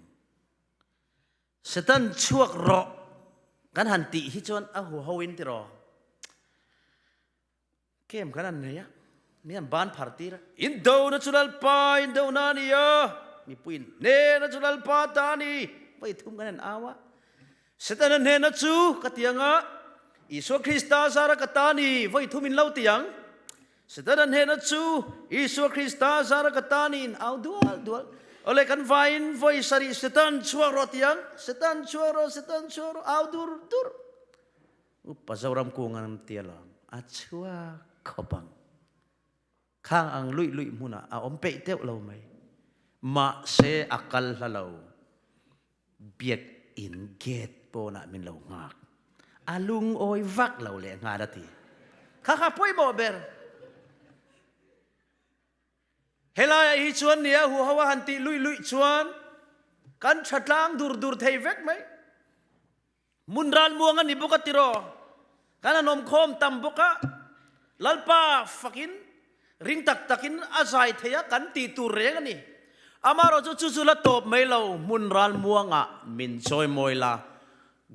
Satan chhuak rawh kan han tih hi chuan a huho in tiraw. Kem kan an nei a, mi an ban phar tir a. Indona chu Lalpa indona a ni a, mipuiin hnena chu Lalpa ta a ni. Vawi thum kan an au a. Setana hnena chu ka ti ang a, Isua Krista zara ka ta a ni, vawi thum in lo ti ang. Setana hnena chu Isua Krista zara ka ta a ni in au dual dual. Awle kan vaiin vawi sarih Setan chhuak rawh ti ang, Setan chhuak rawh, Setan chhuak rawh, au dur dur. Upa Zoram kung an ti alawm, a chhuak khawp ang. Khang ang luih luih hmunah a awm peih deuh lo mai. Mahse a kal hla lo. Biakinn gate pawnah min lo nghak. A lungawi vak lo leh nghal a ti. Kha kha pawimawh ber. Helaiah hi chuan nia huho a han tih luih luih chuan kan tha tlang dur dur thei vek mai. Hmun ralmuang a ni bawk a tiraw? Kan han awmkhawm tam bawk a, Lalpa fakin ring tak takin a zai thei a kan tih tur reng a ni. Amaherawh chu chu chu la tawp mai lo, hmun ralmuangah min chawimawi la,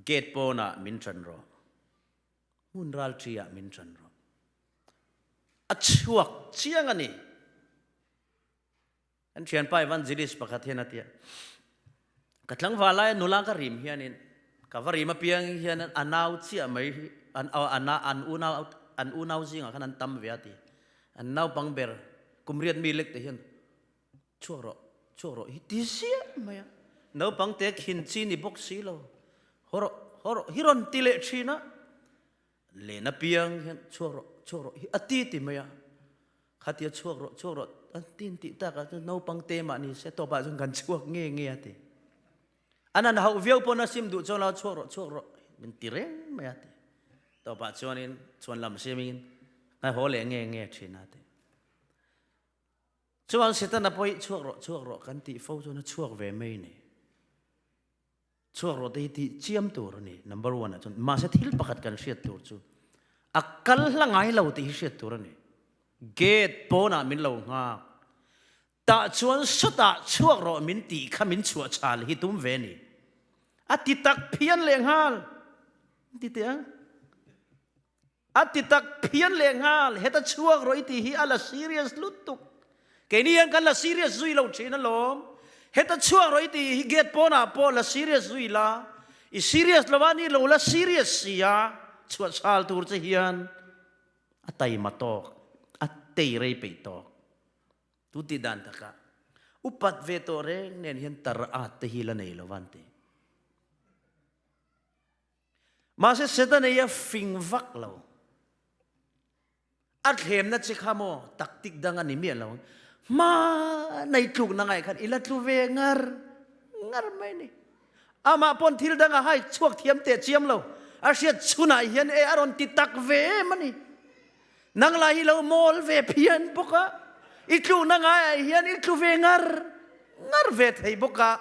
gate pawnah min ṭan rawh. Hmun ralṭi-ah min ṭan rawh. A chhuak chiang a ni. Kan thianpa evangelist pakhat hian a ti a, Ka tlangval laia nula ka rim hianin ka va rim apiang hian a nau chiah mai hi an an unau an unau zingah khan an tam ve a ti. An naupang ber kum riat mi lek te hian chhuak rawh chhuak rawh hi ti ziah mai a. Naupang te khin chi ni bawk si lo. Haw rawh haw rawh hi rawn ti leh thin a. Len apiang hian chhuak rawh chhuak rawh hi a ti ti mai a. Khatia chhuak rawh chhuak rawh an tin tih takah chuan naupang te mah ni se tawpah chuan kan chhuak nge nge a ti. An han hauh viau pawn a sim duh chuan lo chhuak rawh chhuak rawh min ti reng mai a ti. Tawpah chuanin chhuan lam siamin ka haw leh nge nge thin a ti. Chuan Setana pawh hi chhuak rawh chhuak rawh kan tih fo chuan a chhuak ve mai ni. Chhuak rawh te hi tih chiam tur a ni, number one ah chuan. Mahse thil pakhat kan hriat tur chu a kal hla ngai lo tih hi hriat tur a ni. Gate pawnah min lo nghak. Tah chuan sawtah chhuak rawh min tih kha min chhuah chhal hi tum ve a ni. A ti tak phian lehnghal. Ti teh ang. A ti tak phian leh nghal, heta chhuak rawh i tih hi a la serious lutuk. Keini hian kan la serious zui lo thin alawm. Heta chhuak rawh i tih hi gate pawnah pawh la serious zui la, i serious lo a ni lo la serious si a, chhuah chhal tur che hian a taima tawk, a tei rei peih tawk. Tu tih dan takah upat ve tawh reng nen hian tar at te hi la nei lo van ti. Mahse Setana hi a fing vak lo. A thlemna che kha maw taktik dang a ni miah lo. Hma nei tlukna ngaih khan i la tlu ve ngar ngar mai ni. Amah pawn thil dang a hai chhuak thiam teh chiam lo. A hriat chhunah hian e a rawn ti tak ve em a ni. Nang lah hi lo mawl ve phian bawk a. I tlukna ngaiah hian i tlu ve ngar ngar ve thei bawk a.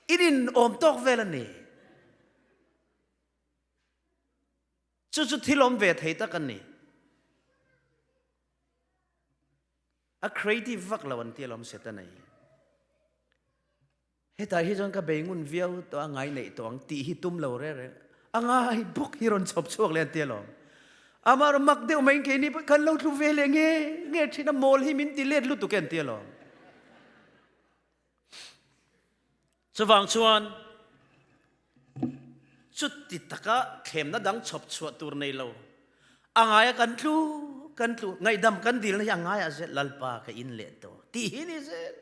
In inawm tawk vel a ni. Chu chu thil awm ve thei tak a ni. A creative vak lo an ti alawm Setana hi. Hetah hi chuan ka bei ngun viau tawh a ngai neih tawh ang tih hi tum lo reng reng. A ngai bawk hi rawn chhawp chhuak leh an ti alawm. Amah rawh mak deuh mai in keini pawh kan lo tlu ve leh nge nge thin a mawl hi min ti let lutuk e an ti alawm. Chuvang chuan chuti taka thlemna dang chhawp chhuah tur nei lo a ngaia kan tlu kan tlu ngaihdam kan dilna hi a ngaiah zel Lalpa ka in leh tawh tih hi ni zel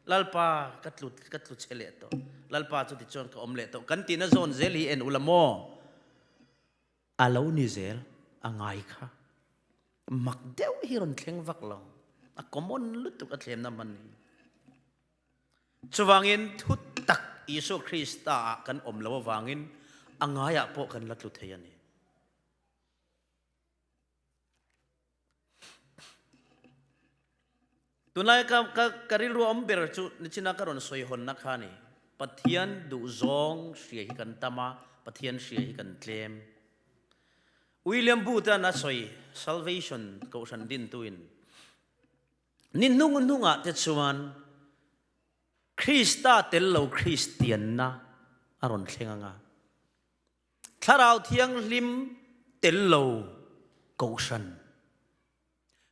Lalpa ka tlu ka tlu che leh tawh Lalpa chuti chuan ka awm leh tawh kan tihna zawn zel hi en ula maw A lo ni zel a ngai kha. Mak deuh hi rawn thleng vak lo. A common lutuk a thlemna hman hi. Chuvangin thu tak Isua Krista ah kan awm lo avangin a ngaiah pawh kan la tlu thei a ni. Tunlai ka ka ka rilru awm ber chu nichina ka rawn sawi hawnna kha a ni. Pathian duhzawng hria hi kan tam a, Pathian hria hi kan tlem. William Booth-a'n a sawi Salvation Kohhran dintuin ni hnung hnungah te chuan Krista tel lo Kristianna a rawn thleng ang a. Thlarau Thianghlim tel lo Kohhran,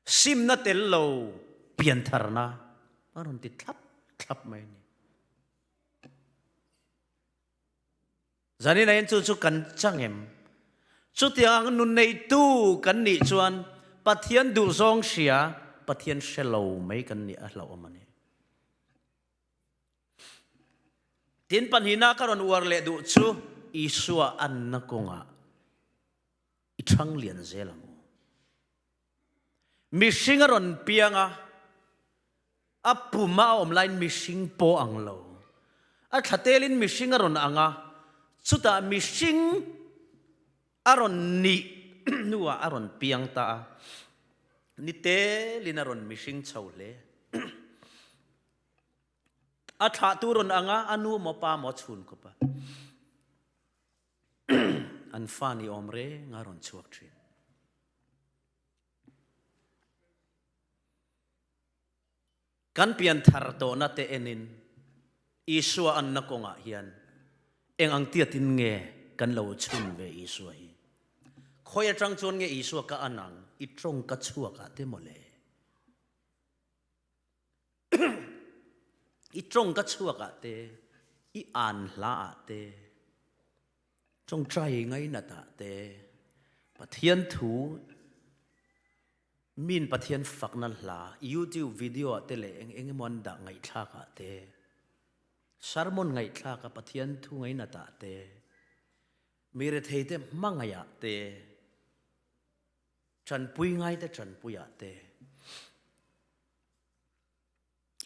simna tel lo piantharna a rawn ti thlap thlap mai a ni. Zanin ain chu chu kan chang em? Chutiang ang nun neitu kan nih chuan Pathian duhzawng hria, Pathian hre lo mai kan nih a hlauhawm a ni. Tin pahnihna ka rawn uar leh duh chu Isua anna kawngah i thang lian zel ang u. Mihring a rawn piang a, a pum a awm laiin mihring pawh ang lo. A thla telin mihring a rawn ang a, chutah mihring a rawn nih hnuah a rawn piang ta a, ni telin a rawn mihring chho hle. A thlahtu rawn ang a, a nu maw pa maw a chhun khawp a. An fa ni awm reng a rawn chhuak thin. Kan pian thar tawhna te enin Isua anna kawngah hian eng ang tiatin nge kan lo chhun ve Isua hi? Khawi atang chuan nge Isua ka an ang? I tawng ka chhuak ah te mawle. I tawng ka chhuak ah te, i an hla ah te, tawngtai ngainat ah te, Pathian thu min Pathian fakna hla YouTube video ah te leh eng eng emaw an dah ngaihthlak ah te, sermon ngaihthlak a Pathian thu ngainat ah te, mi rethei te hmangaih ah te, Ṭanpui ngaite ṭanpuiah te,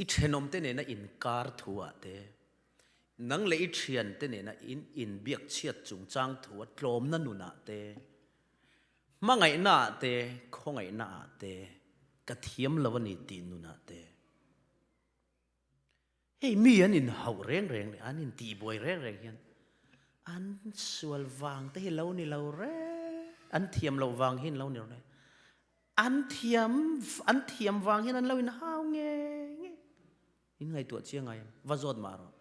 i ṭhenawmte nena inkar thuah te, nang leh i ṭhiante nena in inbiak chhiat chungchang thua tlawmna nunah te, hmangaihnaah te, khawngaihnaah te, ka thiam lo a ni tih nunah te. Hei mi an inhauh reng reng leh an intihbuai reng reng hian an sual vang te hi lo ni lo reng, an thiam loh vang hi lo ni lo reng, an thiam an thiam vang hian an lo inhau nge nge. In ngaihtuah chiang ngai em? Va zawt mah rawh.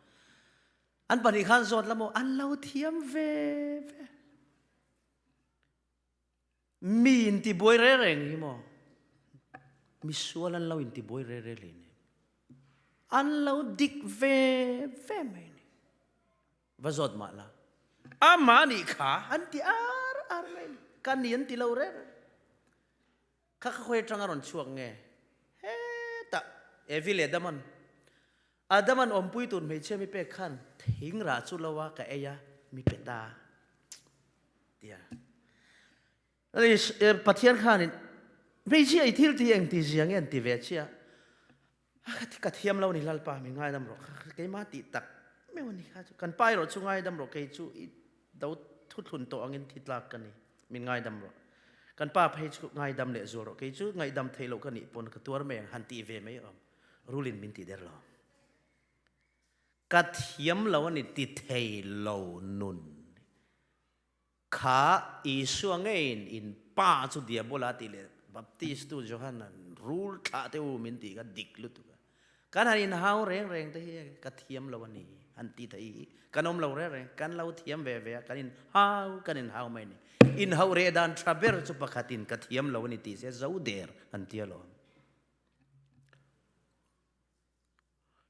An pahnih khan zawt la maw? An lo thiam ve ve. Mi intibuai reng reng hi maw? Misual an lo intibuai reng reng hle ni. An lo dik ve ve mai ni. Va zawt mah la. Amah nih kha an ti ar ar mai ni. Ka ni an ti lo reng reng. Kha kha khawi atang a rawn chhuak nge? Hetah Evi leh Adaman Adaman awmpui tur hmeichhia mi pek khan thing rah chu lo a ka ei a mi pe ta. Tia. Pathian khanin hmeichhia i thil ti eng ti zia nge an ti ve chia. Ka thiam lo ni Lalpa mi ngaidam rawh. Keimah tih tak meuh ani kha chu. Kan pa erawh chu ngaidam rawh kei chu i do thuthlun tawh angin thi tlak ka ni. Min ngaidam rawh. Kan pa phei chu ngaidam leh zual rawh. Kei chu ngaihdam theih loh ka nih pawn ka tuar mai ang han tih ve mai awm. Rulin min ti der lo. Ka thiam lo ani ti thei lo nun. Kha Isua ngeiin in pa chu Diabola tih leh Baptistu Johana'n rul thlah te u min tih kha dik lutuk a. Kan han inhau reng reng te hi ka thiam lo a ni han ti thei hi kan awm lo reng reng, kan lo thiam ve ve a, kan inhau kan inhau mai a ni. Inhauh reh dan tha ber chu pakhatin ka thiam lo a ni tih se zo der an ti alawm.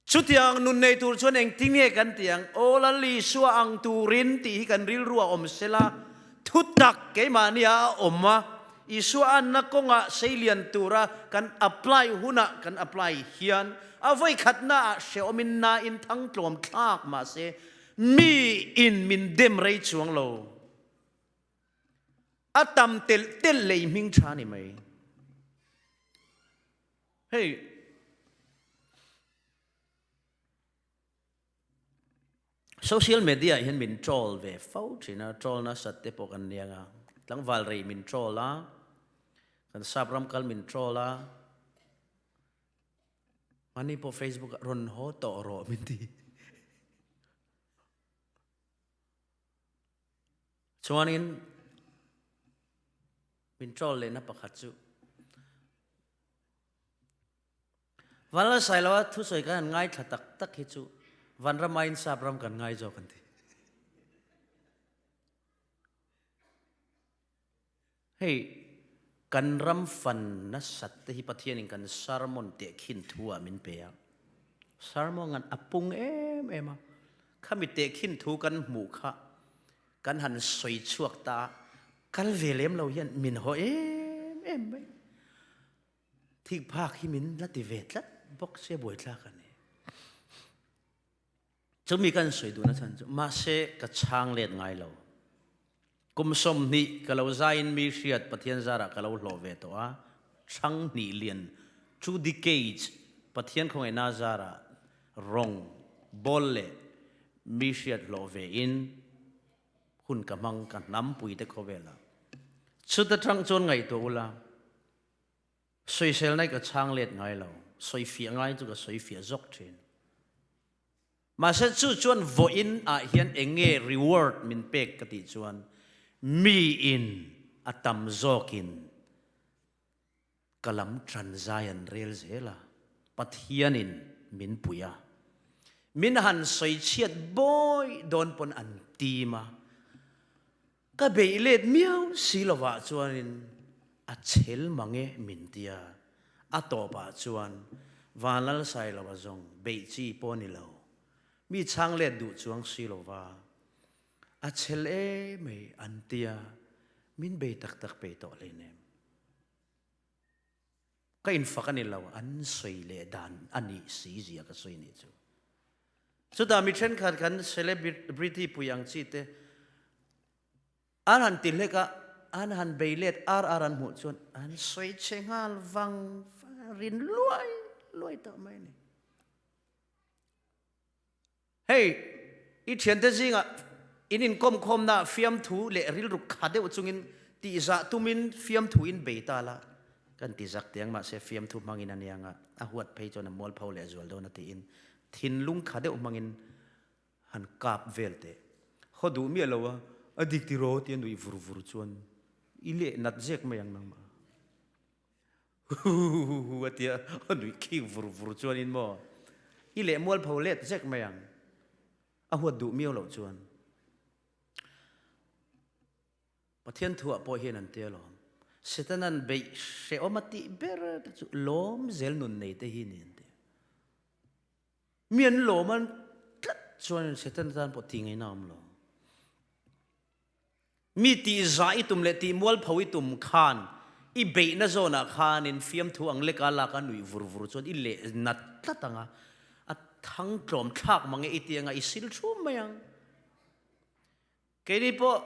Chutiang nun nei tur chuan engtin nge kan tih ang? Aw Lal Isua ang turin tih hi kan rilru a awm sela, thutak keimahnia a awm a, Isua anna kawngah seilian tura kan apply hunah kan apply hian a vawikhatnaah hrehawmin nain thangtlawm thlak mahse mi in min dem rei chuang lo. A tam telh telh lei hming tha ni mai. Hei social media hian min troll ve fo thin a, troll nasat te pawh kan nia nga, tlangval rei min troll a, kan sap ram kal min troll a. Mahni pawh Facebook ah rawn haw tawh rawh min ti. Chuanin min troll lehna pakhat chu Vanlalsailoa thusawi kan han ngaithla tak tak hi chu Vanramain sap ram kan ngai zawk an ti. Hei kan ram fan nasat te hi Pathianin kan sermon tehkhin thu ah min pe a. Sermon an a pung em em a. Khami tehkhin thu kan hmuh kha kan han sawi chhuak ta a, kal ve lem lo hian min haw em em mai. Thik phak hi min la ti ve tlat bawk sia buaithlak a ni. Chumi kan sawi duhna chhan chu mahse ka chhang let ngai lo. Kum 20 ka lo zaiin mi hriat Pathian zarah ka lo hlawh ve tawh a, thang hnih lian, two decades, Pathian khawngaihna zarah rawng bawl leh mi hriat hlawh ve in hun ka hmang ka hnampui te khawvelah. Chuta tang chuan ngaihtuah ula, Sawiselna ka chhang let ngai lo, sawifiah ngai chu ka sawifiah zawk thin. Mahse chu chuan vawiin ah hian eng nge reward min pek ka tih chuan mi in a tam zawkin ka lam tan zai an rel zel a, Pathianin min pui a. Min han sawichhiat bawi dawn pawn an tim a. Ka beih let miau si lovah chuanin a chhel mang e min tia, a tawpah chuan Vanlalsailova zawng beih chi pawh ni lo, mi chhang let duh chuang si lova a chhel e mai an tia, min bei tak tak peih tawh hleinem. Ka infak a ni lo, an sawi leh dan a nih si zia ka sawi nih chu. Chutah mi thenkhat kan celebrity pui ang chi te an han ti hlek a, an han bei let ar ar an hmuh chuan an sawi che nghal vang vang rin luai luai tawh mai a ni. Hei, i thiante zingah in inkawmkhawmna fiamthu leh rilru kha deuh chungin tihzah tumin fiamthu in bei ta la, kan ti zak tiang mahse fiamthu hmangin a nia nga, a huat phei chuan a mualpho leh zual dawn a tiin thinlung kha deuh hmangin han kap vel teh. Haw duh miah lo a, a dik tiraw tia nuih vur vur chuan i leh nat zek mai ang nangmah. Huhuhuhu a tia a nuih khik vur vur chuanin maw i leh mualpho let zek mai ang a huat duh miau loh chuan Pathian thuah pawh hian an tia lawm Setanan beih hrehawm a tih ber te chu lawm zel nun nei te hi ni an tia mi an lawm an tlat chuan Setana tan pawh tih ngaihna awm lo. Mi tihzah i tum leh tihmualpho i tum khan i beihna zawnah khanin fiamthu ang leka laka nuih vur vur chuan i leh nat tlat ang a, a thang tlawm thlak mang e i ti anga i sil thum mai ang. Keini pawh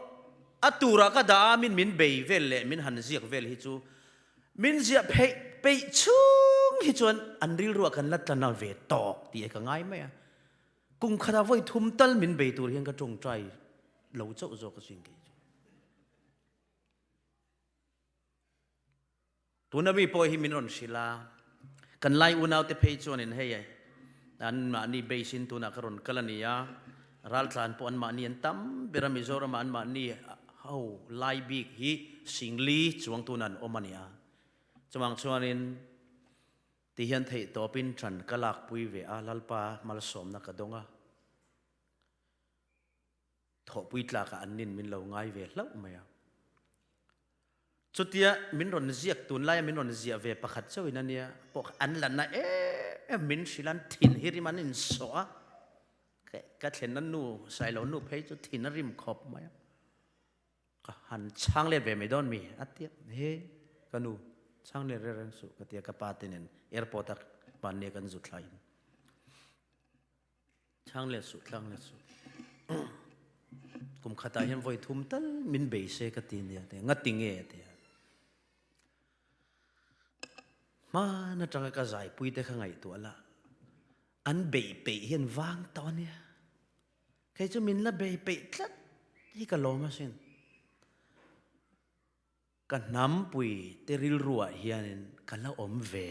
a turah ka dah a min min bei vel leh min han ziak vel hi chu min ziah pheih peih chhung hi chuan an rilruah kan la tla na ve tawk tih ka ngai mai a. Kum khatah vawi thum tal min bei tur hian ka tawngtai lo chauh zawk asin kei chu. Tuna mi pawh hi min rawn hrilh a, kan lai unaute phei chuanin hei an mahni base in tunah ka rawn kal a ni a, raltlan pawh an mahni an tam ber a, Mizoramah an mahni ho lai bik hi singli chuang tuna an awm a ni a. Chuvang chuanin Ti hian theih tawpin ṭan ka lakpui ve a, Lalpa malsawmna ka dawng a, thawhpui tlakah an nin min lo ngai ve hlauh mai a. Chutia min rawn ziak tunlaia min rawn ziah ve pakhat chauhin a nia pawh an la na em em min hrilh an thin hi rim an insawh a, ka thlenna nu Sailo nu phei chu thin a rim khawp mai a. Ka han chhang let ve mai dawn mi a tia he ka nu chhang let reng reng suh ka tia ka pa te nen airport a hmanni kan zu thla in chhang let suh thlang let suh kum khatah hian vawi thum tal min bei se ka ti nia te ngati nge a tia hman atanga ka zaipui te kha ngaihtuah la an beih peih hian vang tawh ania Kei chu min la bei peih tlat hi ka lawm asin. Ka hnampui te rilruah hianin ka la awm ve.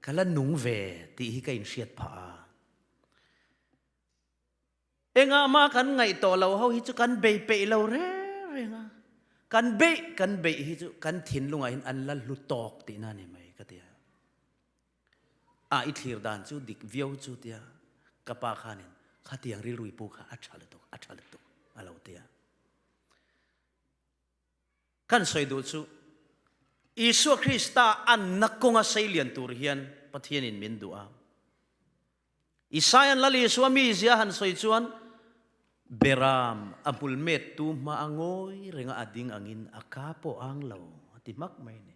Ka la nung ve tih hi ka inhriat phah a. Engah mah kan ngaih tawh lo ho hi chu kan bei peih lo reng reng a. Kan beih kan beih hi chu kan thinlungah hian an la hlu tawk tihna a ni mai ka ti a. A i thlir dan chu dik viau chu tia ka pa khanin khatiang rilru i pu kha a tha lutuk a tha lutuk a lo ti a. Kan sawi duh chu Isua Krista anna kawnga seilian tur hian Pathianin min duh a. Isaia'n Lal Isua mizia han sawi chuan Beram a hmul mettu hma a ngawi renga a ding angin a ka pawh ang lo a ti hmak mai a ni.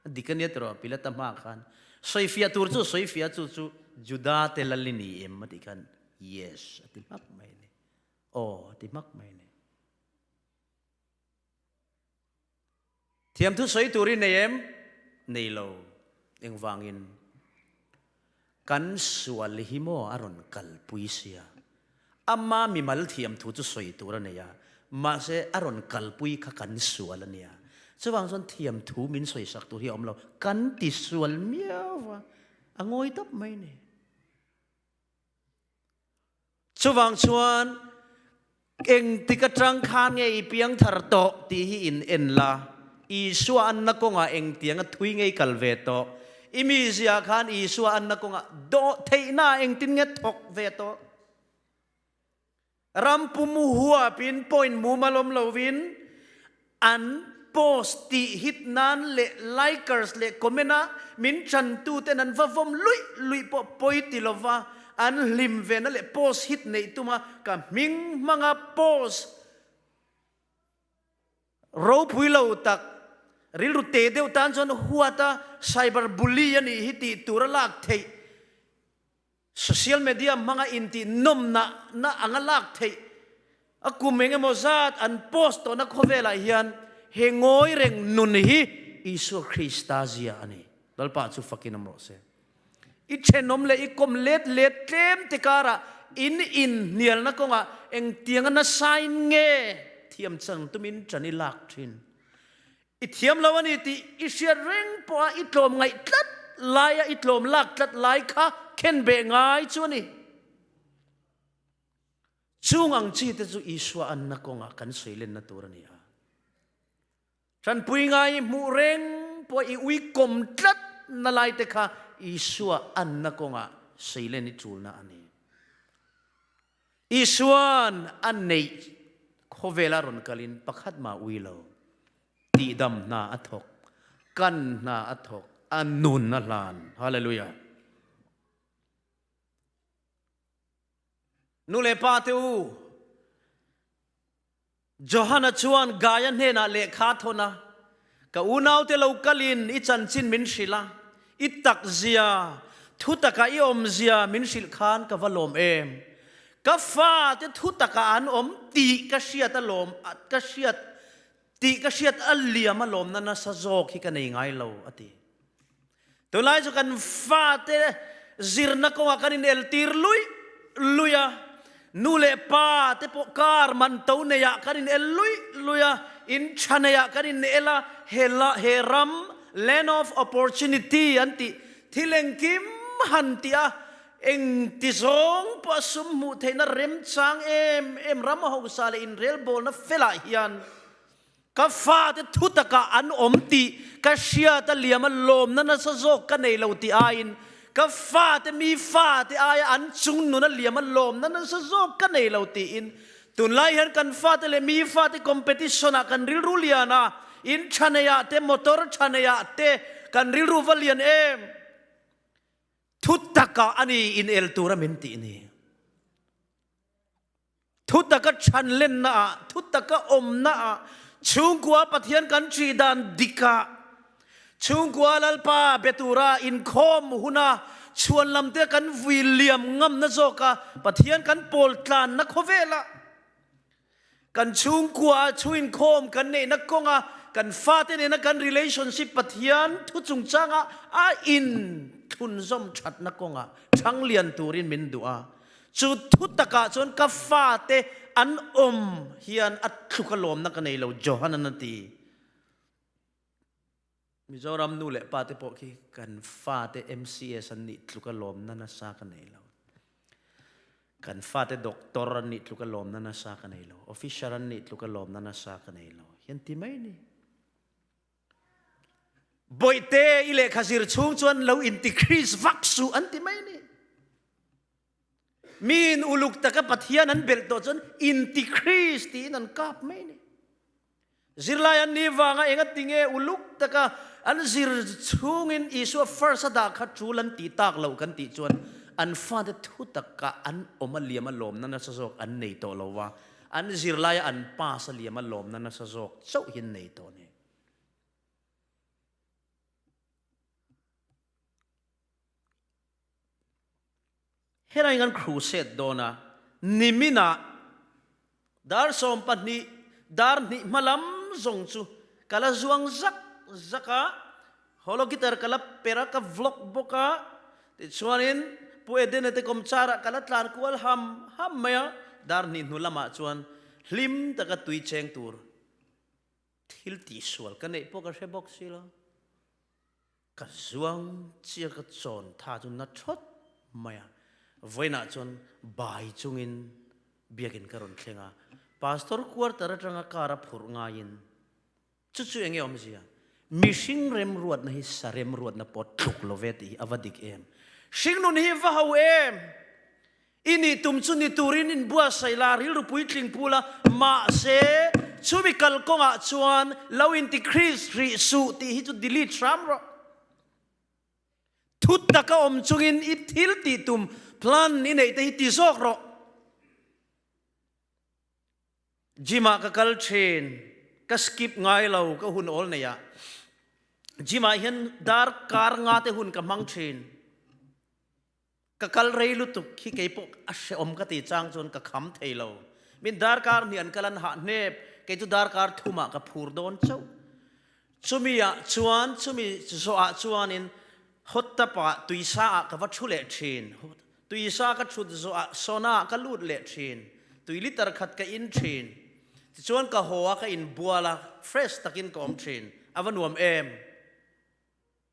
A dik a nia tiraw Pilata hma khan sawifiah tur chu sawifiah chu chu Juda te lal i ni em a tih khan Yes a ti hmak mai a ni. Aw a ti hmak mai a ni. Thiamthu sawi tur i nei em? Nei lo. Engvangin? Kan sual hi maw a rawn kalpui sia. Ama mimal thiamthu chu sawi tur a nei a, mahse a rawn kalpui kha kan sual a nia. Chuvang chuan thiamthu min sawisak tur hi a awm lo. Kan ti sual miau va, a ngawi tawp mai ni. Chuvang chuan engtik atang khan nge i piang thar tawh tih hi in en la, Isua anna kawngah engtianga thui nge i kal ve tawh, i mizia khan Isua anna kawngah dawh theihna engtin nge thawk ve tawh. Ram pum huapin point mumal awm lovin an post tih hit nan leh likers leh comment a min tantuten an va vawm luih luih pawh pawi ti lova an hlim vena leh post hit neih tuma ka hming hmanga post ropui lo tak rilru te deuh tan chuan huata cyber bully a nih hi tih tura lak theih Social media hmanga intih nawmna na anga lak theih a kum eng emaw zat an post tawhna khawvelah hian he ngawi reng nun hi Isua Krista zia a ni. Lalpa chu fakin awm rawh se. I thenawm leh i kawm let let tlem te karah in inhnialna kawngah engtianga nasain nge thiam chang tumin ṭan i lak ṭhin? I thiam lo a ni tih i hriat reng pawha i tlawm ngaih tlat laia i tlawm lak tlat lai kha khen beh ngai chu a ni. Chung ang chi te chu Isua anna kawngah kan sawi lenna tur a ni a. Tanpui ngai i hmuh reng pawha i ui kawm tlat na lai te kha Isua anna kawngah sawi len i tulna a ni. Isua'n a neih khawvela rawn kalin pakhat mah ui lo, tihdam hna a thawk, kan hna a thawk, a nun a hlan. Hallelujah! Nu leh pa te u, Johana chuan Gaia hnenah lehkha a thawn a, Ka unaute lo kalin i chanchin min hrilh a, i takzia, thutaka i awmzia min hrilh khan ka va lawm em? Ka fate thutaka an awm tih ka hriat a lawm, ka hriat tih ka hriat a liam a lawmna nasa zawk hi ka nei ngai lo, a ti. Tunlai chu kan fate zirna kawngah kan ineltir luih luih a, nu leh pa te pawh car man to neiah kan inel luih luih a, in tha neiah kan inel a, he la he ram land of opportunity an tih thil engkim han tih a, engti zawng pawh a sum hmuh theihna remchang em em ram hausa leh inrelbawlna felah hian Ka fate thu takah an awm tih ka hriat a liam a, lawmna nasa zawk ka nei lo tih aiin ka fate mi fate aia an chung nun a liam a, lawmna nasa zawk ka nei lo tiin tunlai hian kan fate leh mi fate competition ah kan rilru lian a, in tha nei ah te motor tha nei ah te kan rilru va lian em? Thu takah a ni in el tura min tih ni. Thutaka chhanlenna ah, thutaka awmna ah, chhungkua Pathian kan ṭih dan dik ah, chhungkua Lalpa be tura inkhawm huna chhuan lam te kan vui liam ngamna zawka Pathian kan pawl tlanna khawvelah kan chhungkua chhu inkhawm kan neihna kawnga kan fate nena kan relationship Pathian thu chungchanga a inthlunzawm thatna kawnga thanglian turin min duh a. Chu thu takah chuan ka fate an awm hian a thluk a lawmna ka nei lo, Johanan a ti. Mizoram nu leh pa te pawh khi kan fate MCS an nih tluka lawmna nasa ka nei lo. Kan fate doctor an nih tluka lawmna nasa ka nei lo. Officer an nih tluka lawmna nasa ka nei lo. Hian ti mai ni. Bawihte i lehkha zir chhung chuan lo inti Kris vak suh an ti mai ni. Miin uluk taka Pathian an belh tawh chuan inti Kris tiin an kap mai ni. Zirlai an nih vanga engati nge uluk taka an zir chhungin Isua first a dah kha tul an tih tak loh kan tih chuan an fate thu taka an awm a liam a lawmna nasa zawk an nei tawh lo va, an zirlaia an pass a liam a lawmna nasa zawk chauh hi an nei tawh a ni. Helai kan crusade dawn a, niminah dar 12, dar hnih hma lam zawng chu ka la zuang zak zak a, holo guitar ka la per a, ka vlog bawk a, tichuanin Pu Edena te kawmchar ah ka la tlan kual ham ham mai a, dar hnih hnu lamah chuan hlim taka tui cheng tur thil tihsual ka neih pawh ka hre bawk si lo. Ka zuang chiah ka chawn tha chu na thawt mai a, vawiinah chuan bai chungin biakin ka rawn thleng a, Pastor quarter atanga car a phurh ngaiin chu chu enge awmzia? Mihring remruatna hi sa remruatna pawh tluk lo ve tih hi a va dik em? Hringnun hi va ho em? I nih tum chu ni turin inbuatsaih la, rilru puitling pu la, mahse chumi kalkawngah chuan lo inti Kris rih suh tih hi chu delete hram rawh. Thu taka awm chungin i thil tih tum, plan, i neih te hi ti zawk rawh. Gym ah ka kal thin, ka skip ngai lo, ka hun awl nei ah. Gym ah hian darkar nga te hun ka hmang thin. Ka kal rei lutuk hi kei pawh a hrehawm ka ti chang chuan ka kham thei lo. Min darkar hnih an kal an hah hnep, kei chu darkar thumah ka phur dawn chauh. Chumi ah chuan, chumi zawh ah chuanin hot tub ah tuisa ah ka va thu leh thin. Tuisa ka thut zawh ah sauna ah ka lut leh thin. Tui liter khat ka in thin. Tichuan ka haw a ka inbual a, fresh takin ka awm thin. A va nuam em?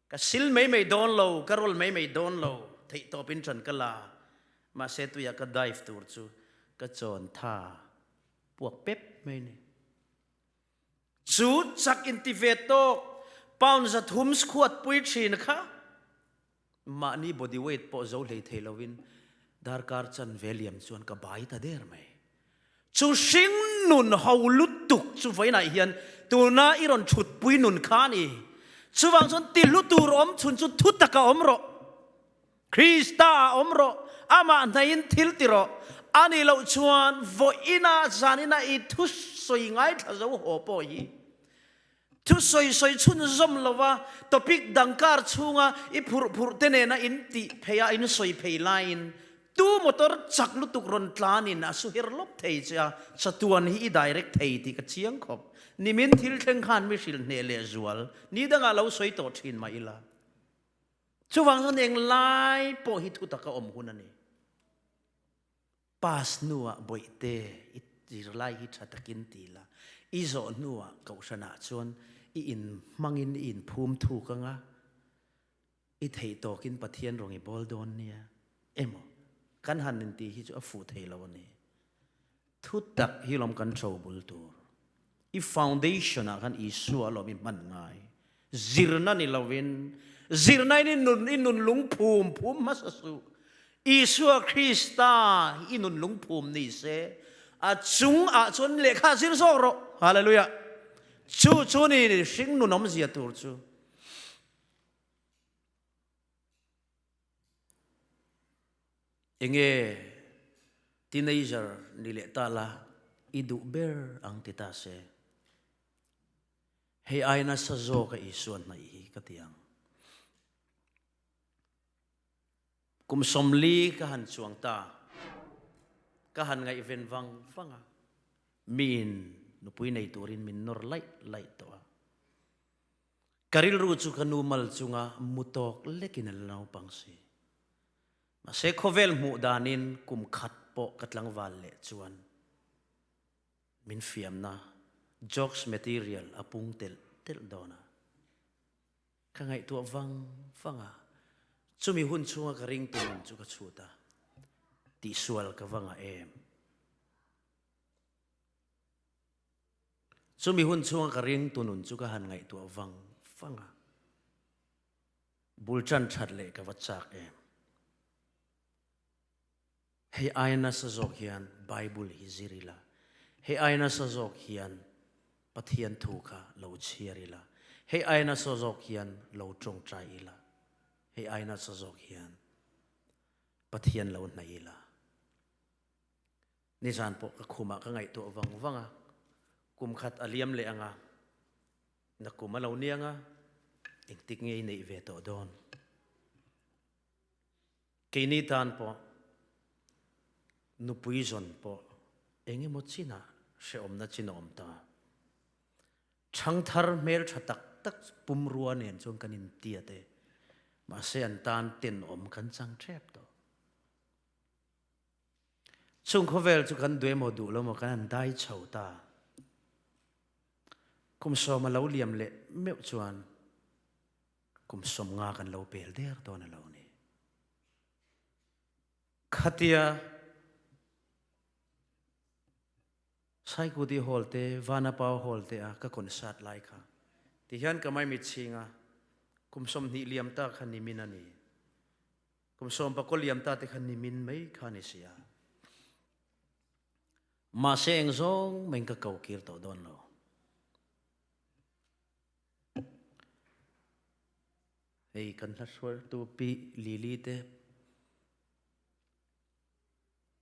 Ka sil mai mai dawn lo, ka roll mai mai dawn lo, theihtawp in ṭan ka la. Mahse tuiah ka dive tur chu ka chawn tha puak pep mai ni. Chu chak inti ve tawk pound 300 squat pui ṭhin kha mahni body weight pawh zo hlei thei lovin darkar chanve liam chuan ka bai ta der mai. Chu hring nun ho lutuk chu vawiinah hian tuna i rawn thutpui nun kha a ni. Chuvang chuan ti hlu tur awm chhun chu thu taka awm rawh. Krista ah awm rawh, amah hnaihin thil ti rawh. A nih loh chuan vawiinah zaninah i thusawi ngaithla zo haw pawh hi Thusawi sawi chhunzawm lova topic dang kar chhunga i phurh phurh te nena in tih phei a, in sawi phei laiin tu motor chak lutuk rawn tlanin a su her lawp thei che a, chatuan hi i direct thei tih ka chiang khawp. Nimin thil thleng khan mi hrilh hneh leh zual ni dangah lo sawi tawh thin mah ila. Chuvang chuan englai pawh hi thutak a awm hun a ni. Pass hnuah bawihte i zirlai hi tha takin ti la, i zawh hnuah kohhranah chuan i inhmangin i inphum thuk anga, i theih tawkin Pathian rawng i bawl dawn nia emaw kan han inti hi chu a fuh thei lo a ni. Thu tak hi lawm kan tho bul tur. I foundation ah khan Isua alawm i hman ngai. Zirna ni lovin, zirna in i nun i nun lungphum phum hmasa suh. Isua Krista hi i nun lungphum ni se, a chung ah chuan lehkha zir zawk rawh. Hallelujah. Chu chu ni hring nun awmzia tur chu. Enge teenager ni leh ta la i duh ber ang ti ta se. Hei ai nasa zawk a Isua hnaih hi ka ti ang. Kum 40 ka han chuang ta, ka han ngaihven vang vang a, miin nupui nei turin min nawr laih laih tawh a. Ka rilru chu ka nu mal chunga mu tawk lekin a la naupang si. Mahse khawvel hmuh danin kum khat pawh ka tlangval leh chuan min fiamna jokes material a pung telh telh dawn a. Ka ngaihtuah vang vang a, chumi hun chhunga ka ringtu nun chu ka chhut a, tihsual ka va ngah em? Chumi hun chhunga ka ringtu nun chu ka han ngaihtuah vang vang a, bul tan that leh ka va chak em? Hei aia nasa zawk hian Bible hi zir ila, hei aia nasa zawk hian Pathian thu kha lo chhiar ila, hei aia nasa zawk hian lo tawngtai ila, hei aia nasa zawk hian Pathian lo hnaih ila. Nizan pawh ka khumah ka ngaihtuah vang vang a, kum khat a liam leh anga, nakum a lo niang a, engtik nge i neih ve tawh dawn? Keini tan pawh nupui zawn pawh engemaw chinah hrehawmna chin a awm ta. Ṭhangthar hmelṭha tak tak pumrua nen chuan kan intiat e, mahse an tan tenawm kan chang ṭep tawh. Chung khawvel chu kan duh emaw duh lo maw kan han dai chho ta. Kum sawma lo liam leh meuh chuan Kum 50 kan lo pel der dawn a lo ni. Khatia Saikuti Hall te, Vanapau Hall te a ka concert lai kha. Ti hian ka mai mit chhinga kum 20 liam ta kha nimin a ni. Kum 14 liam ta te kha nimin mai kha ni sia. Mahse eng zawng meng ka ko kir tawh dawn lo. Hei kan hla hruaitu Pi Lily te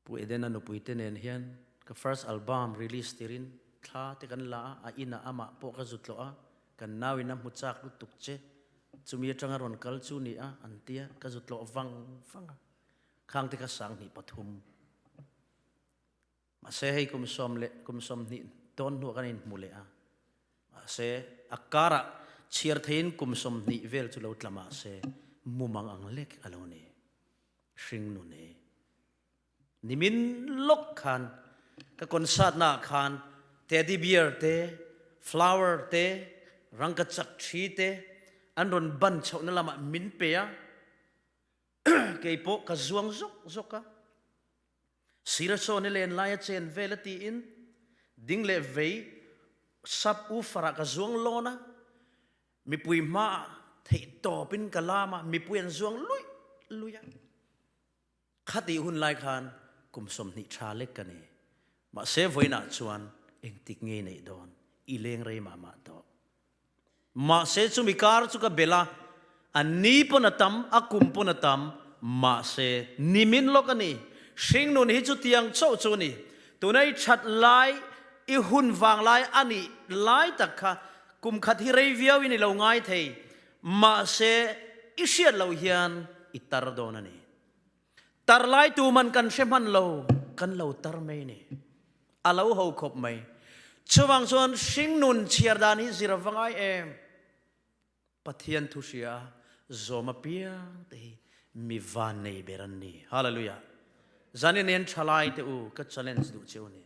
Pu Edena nupui te nen hian ka first album release tirin thla te kan la a, a inah amah pawh ka zut tlawh a, kan nau in a hmu chak lutuk che, chumi atanga rawn kal chu ni a an tia, ka zut tlawh vang vang a, khang te kha 2003. Mahse hei kum sawm leh kum 20 tawn hnuah kan inhmu leh a. Mahse a karah chhiar theiin kum 20 vel chu lo tla mahse mumang ang lek a lo ni. Hring nun e. Nimin lawk khan ka concert naah khan teddy bear te, flower te, rangkachak thi te an rawn ban chhohna lamah min pe a. Kei pawh ka zuang zawk zawk a. Sira sawn i len lai a chen vel a tiin ding leh vei sub woofer ah ka zuang lawn a, mipui hmaah theih tawpin ka lam a, mipui an zuang luih luih a. Khatih hun lai khan kum 20 tha lek ka ni. Mahse vawiinah chuan engtik ngei neih dawn i leng rei mah mah tawh. Mahse chumi kar chu ka bel a, a ni pawn a tam, a kum pawn a tam, mahse nimin lawk a ni. Hringnun hi chutiang chauh chu a ni. Tuna i that lai, i hun vang lai a nih lai tak kha kum khat hi rei viau in i lo ngai thei, mahse i hriat loh hian i tar dawn a ni. Tar lai tu man kan hre hman lo, kan lo tar mai ni. A lo ho khawp mai. Chuvang chuan hringnun chhiar dan hi zir a va ngai em? Pathian thu hria zawm apiang te hi mi van nei ber an ni. Hallelujah. Zanin hian thalai te u ka challenge duh cheu ni.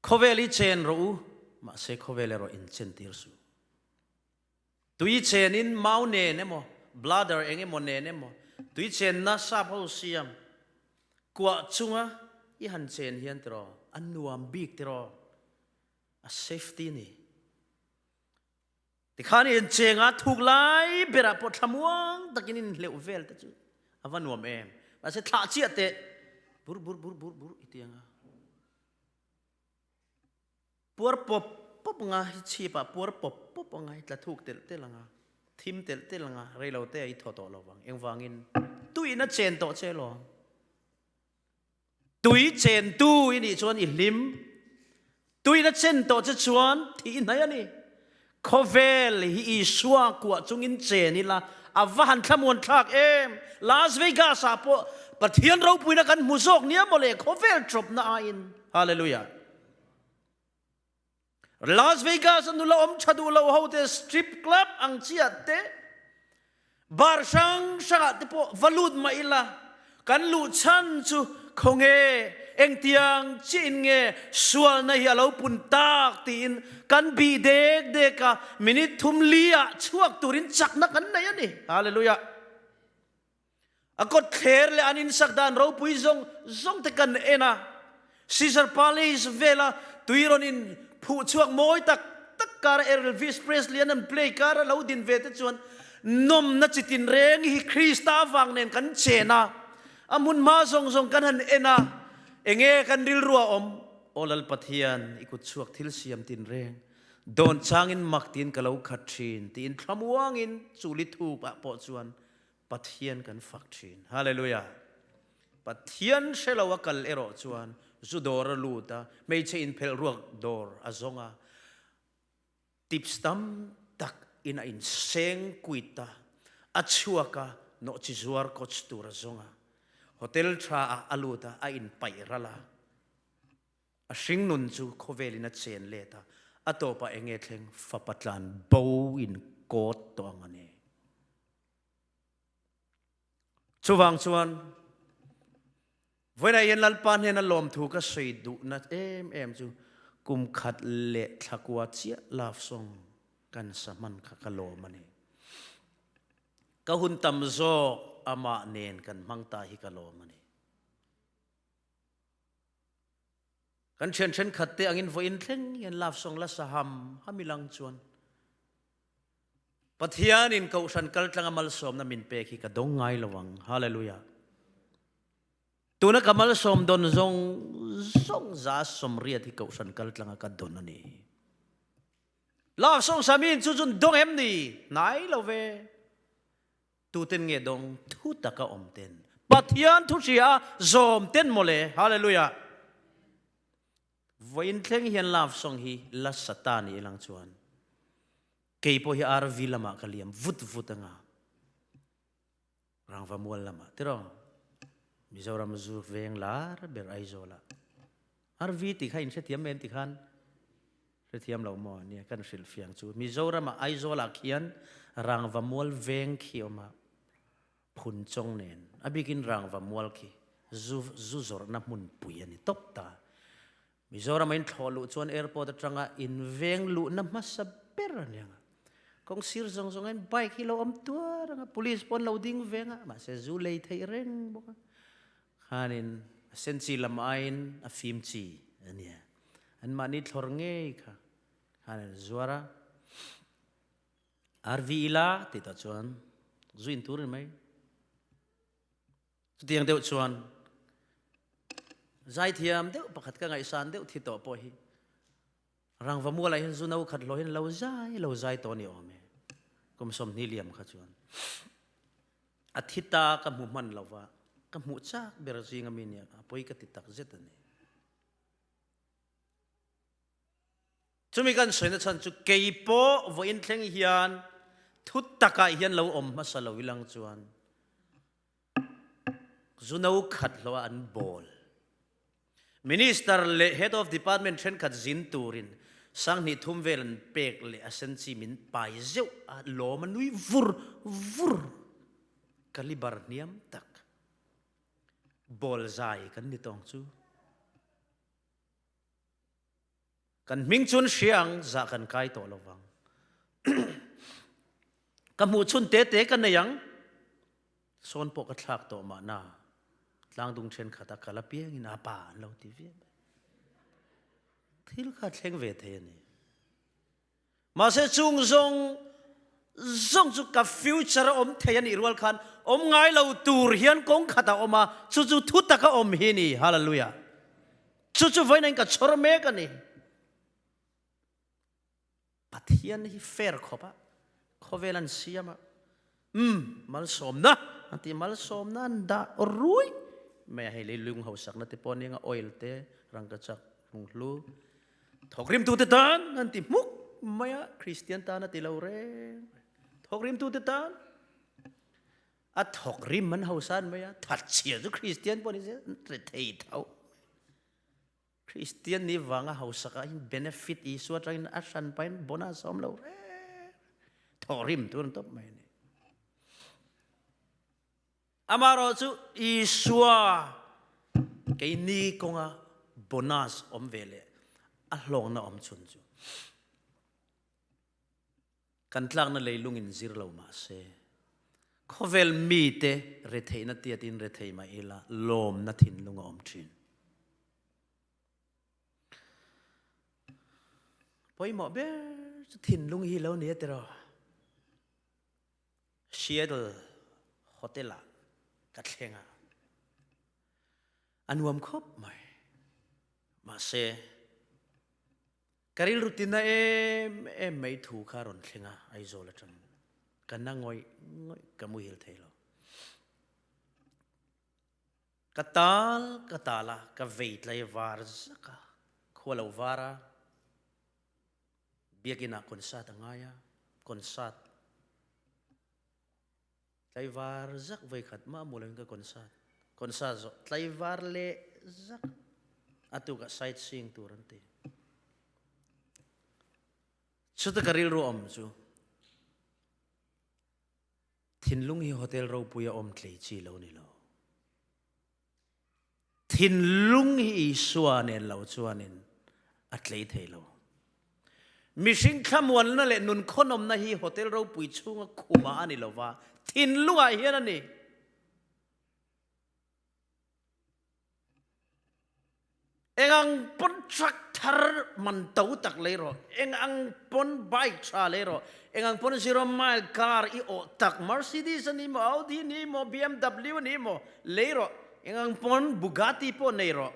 Khawvel hi chen rawh u, mahse khawvel erawh in chen tir suh. Tui chenin mau nen emaw, bladder eng emaw nen emaw, tui chenna sap ho siam kuah chunga i han chen hian tiraw, a nuam bik tiraw, a safety ni. Tikhan i inchenga thuk lai berah pawh thlamuang takin in hleuh vel te chu a va nuam em. Mahse thlah chiah teh bur bur bur bur bur i ti anga. Puar pawp pawp anga hi chhipah puar pawp pawp anga hi tla thuk telh telh anga, thim telh telh anga reilo te a i thaw tawh lo vang. Engvangin? Tuiin a chen tawh che lawm. Tui chentu i nih chuan i hlim. Tuiin a chen tawh che chuan thih i hnaih a ni. Khawvel hi Isua kuah chungin chen ila a va han thlamuan thlak em! Las Vegas ah pawh Pathian ropuina kan hmu zawk nia mawle khawvel tawpna aiin. Hallelujah! Las Vegas a nula awm tha duh lo ho te strip club ang chiah te bar hrang hrangah te pawh va lut mah ila kan luh chhan chu khawnge? Engtiang chiahin nge sualna hi a lo pun tak tiin kan bih dek dek a, minute thum li ah chhuak turin chakna kan nei a ni. Hallelujah! A kawtthler leh an insak dan ropui zawng zawng te kan en a, Caesar Palace vela tui rawn in phuh chhuak mawi tak tak kara Elvis Presley an an play kara lo din ve te chuan nawmna chi tinreng hi Krista avang nen kan chen a, a hmun hma zawng zawng kan han en a, enge kan rilru a awm? Aw Lal Pathian, i kut chhuak thil siam tinreng dawn changin mak tiin ka lo khat thin tiin thlamuangin chuli thup ah pawh chuan Pathian kan fak thin. Hallelujah! Pathian hre lo a kal erawh chuan zu dawr a lut a, hmeichhe inphelh ruak dawr a zawng a, tips tam tak in a inseng kuit a, a chhuak a, nawhchi zuar coach tur a zawng a, hotel tha ah a lut a, a inpaih ral a. A hringnun chu khawvelin a chen let a, a tawpah enge thleng fapa tlan bo in kawt tawh ang a ni. Chuvang chuan vawiinah hian Lalpa hnena lawmthu ka sawi duhna em em chu kum khat leh thlakua chiah love song kan sa hman kha ka lawm a ni. Ka hun tam zawk amah nen kan hmang ta hi ka lawm a ni. Kan thian thenkhat te angin vawiin thleng hian love song la sa ham ham ilang chuan Pathianin kohhran kaltlanga malsawmna min pek hi ka dawng ngai lo ang. Hallelujah. Tuna ka malsawm dawn zawng zawng za sawmriat hi kohhran kaltlanga ka dawn a ni. Love song samiin chu chun dawng em ni? Hnai lo ve. Tuten nge dawng thu taka awm ten. Pathian thu hria zawm ten mawle. Hallelujah. Vawiin thleng hian love song hi la sa ta ni ilang chuan kei pawh hi RV lamah ka liam vut vut anga Rangva mual lamah tiraw Mizoram zu veng lar ber Aizawl ah RV tih kha in hrethiam em ti khan hrethiam lo maw nia kan hrilh fiang chu Mizoram ah Aizawl ah khian Rangva mual veng khi awm a Phun chawng nen a bikin rangva mual khi zu zu zawrhna hmunpui a ni tawp ta. Mizoram a inthlawh luh chuan airport atanga inveng luhna hmasa ber a ni ang a. Kawng sir zawng zawng hian bike hi lo awm tuar ang a, police pawh an lo ding veng a, mahse zu lei theih reng bawk a. Khanin a sen chi lam aiin a fim chi a nia. Anmahni thlawr ngei kha khan an zuar a. RV ila tih tah chuan zu in tur ni mai. Chutiang deuh chuan zaithiam deuh pakhat ka ngaihsan deuh thi tawh pawh hi rangva mualah hian zu no khat hlawh hian lo zai lo zai tawh ni awm e. Kum 20 liam kha chuan a thi ta ka hmu hman lova ka hmuh chak ber zinga mi nia a pawi ka ti tak zet a ni. Chumi kan sawina chhan chu kei pawh vawiin thleng hian thu takah hian lo awm hmasa lo ilang chuan zu no khat hloa an bawl. Minister leh Head of Department thenkhat zin turin sanghnih thum vel an pek leh a sen chi min pai zeuh a, lawm a nui vur vur. Caliber hniam tak bawl zai kan ni tawng chu. Kan hming chun hria ang zah kan kai tawh lo vang. Ka hmuh chhun te te ka nei ang. Sawn pawh ka thlak tawh mahna. Tlangdung thenkhat a kal apiangin a pa an lo ti viau. Thil kha thleng ve thei a ni. Mahse chung zawng zawng chu ka future a awm thei a nih rual khan awm ngai lo tur hian kawng khat a awm a, chu chu thu taka awm hi ni. Hallelujah. Chu chu vawiin in ka chhawr mek a ni. Pathian hi fair khawp a, khawvel an siam a, um malsawmna an ti malsawmna an dah rui mai a, hei leilung hausakna te pawh nia oil te rangkachak lunghlu Thawkrimtute tan an ti hmuk mai a, Kristian tan a ti lo reng. Thawkrimtute tan a thawkrim an hausan mai a, thatchhia chu Kristian pawh ni se an re thei tho. Kristian ni vanga hausaka in benefit Isua atangin a hran pain bonus a awm lo reng. Thawkrim tur an tawp mai a ni. Amaherawhchu Isua. Keini kawnga bonus awm ve leh a hlawkna awm chhun chu kan tlakna leilung in zir lo mah se, khawvel mite retheihna tiatin rethei mah ila lawmna thinlung a awm thin. Pawimawh ber chu thinlung hi lo ni a tiraw. Seattle hotel ah ka thleng a. A nuam khawp mai. Mahse, ka rilru tina em em mai thu kha rawn thleng a Aizawl atang. Ka na ngawih ngawih ka muhil thei lo. Ka tal ka tal a, ka vei tlai var zak a, khua lo var a, biakinn ah concert a ngai a, concert tlai var zak voi khat mah mu loin ka concert, concert zawh tlai var leh zak a tuk ah sightseeing tur an ti. Chuta ka rilru awm chu Thinlung hi hotel ropui a awm tlei chi lo ni lo. Thinlung hi Isua nen lo chuanin a tlei thei lo. Mihring thlamuanna leh nun khawnawmna hi hotel ropui chhunga khumah a ni lova, thinlungah hian a ni. Eng ang pawn truck thar man to tak lei rawh, eng ang pawn bike tha lei rawh, eng ang pawn zero mile car i awh tak Mercedes a ni maw, Audi a ni maw, BMW a ni maw lei rawh, eng ang pawn Bugatti pawh nei rawh.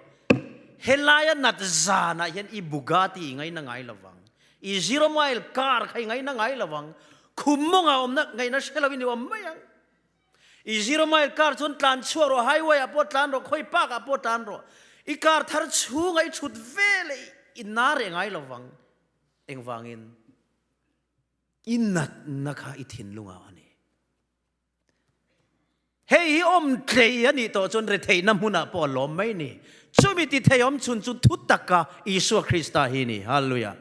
Helaia nat zanah hian i Bugatti i ngaina ngai lovang, i zero mile car kha i ngaina ngai lovang, khum mawngah awmna ngaihna hre lovin i awm mai ang. I zero mile car chuan tlan chhuah rawh, highway ah pawh tlan rawh, khawi park ah pawh tlan rawh. I car thar chhunga i thut veleh i na reh ngai lovang. Engvangin? I natna kha i thinlungah a ni. Hei hi awm tlei a nih tawh chuan retheihna hmunah pawh a lawm mai ni. Chumi ti thei awm chhun chu thu taka Isua Krista hi ni. Hallelujah.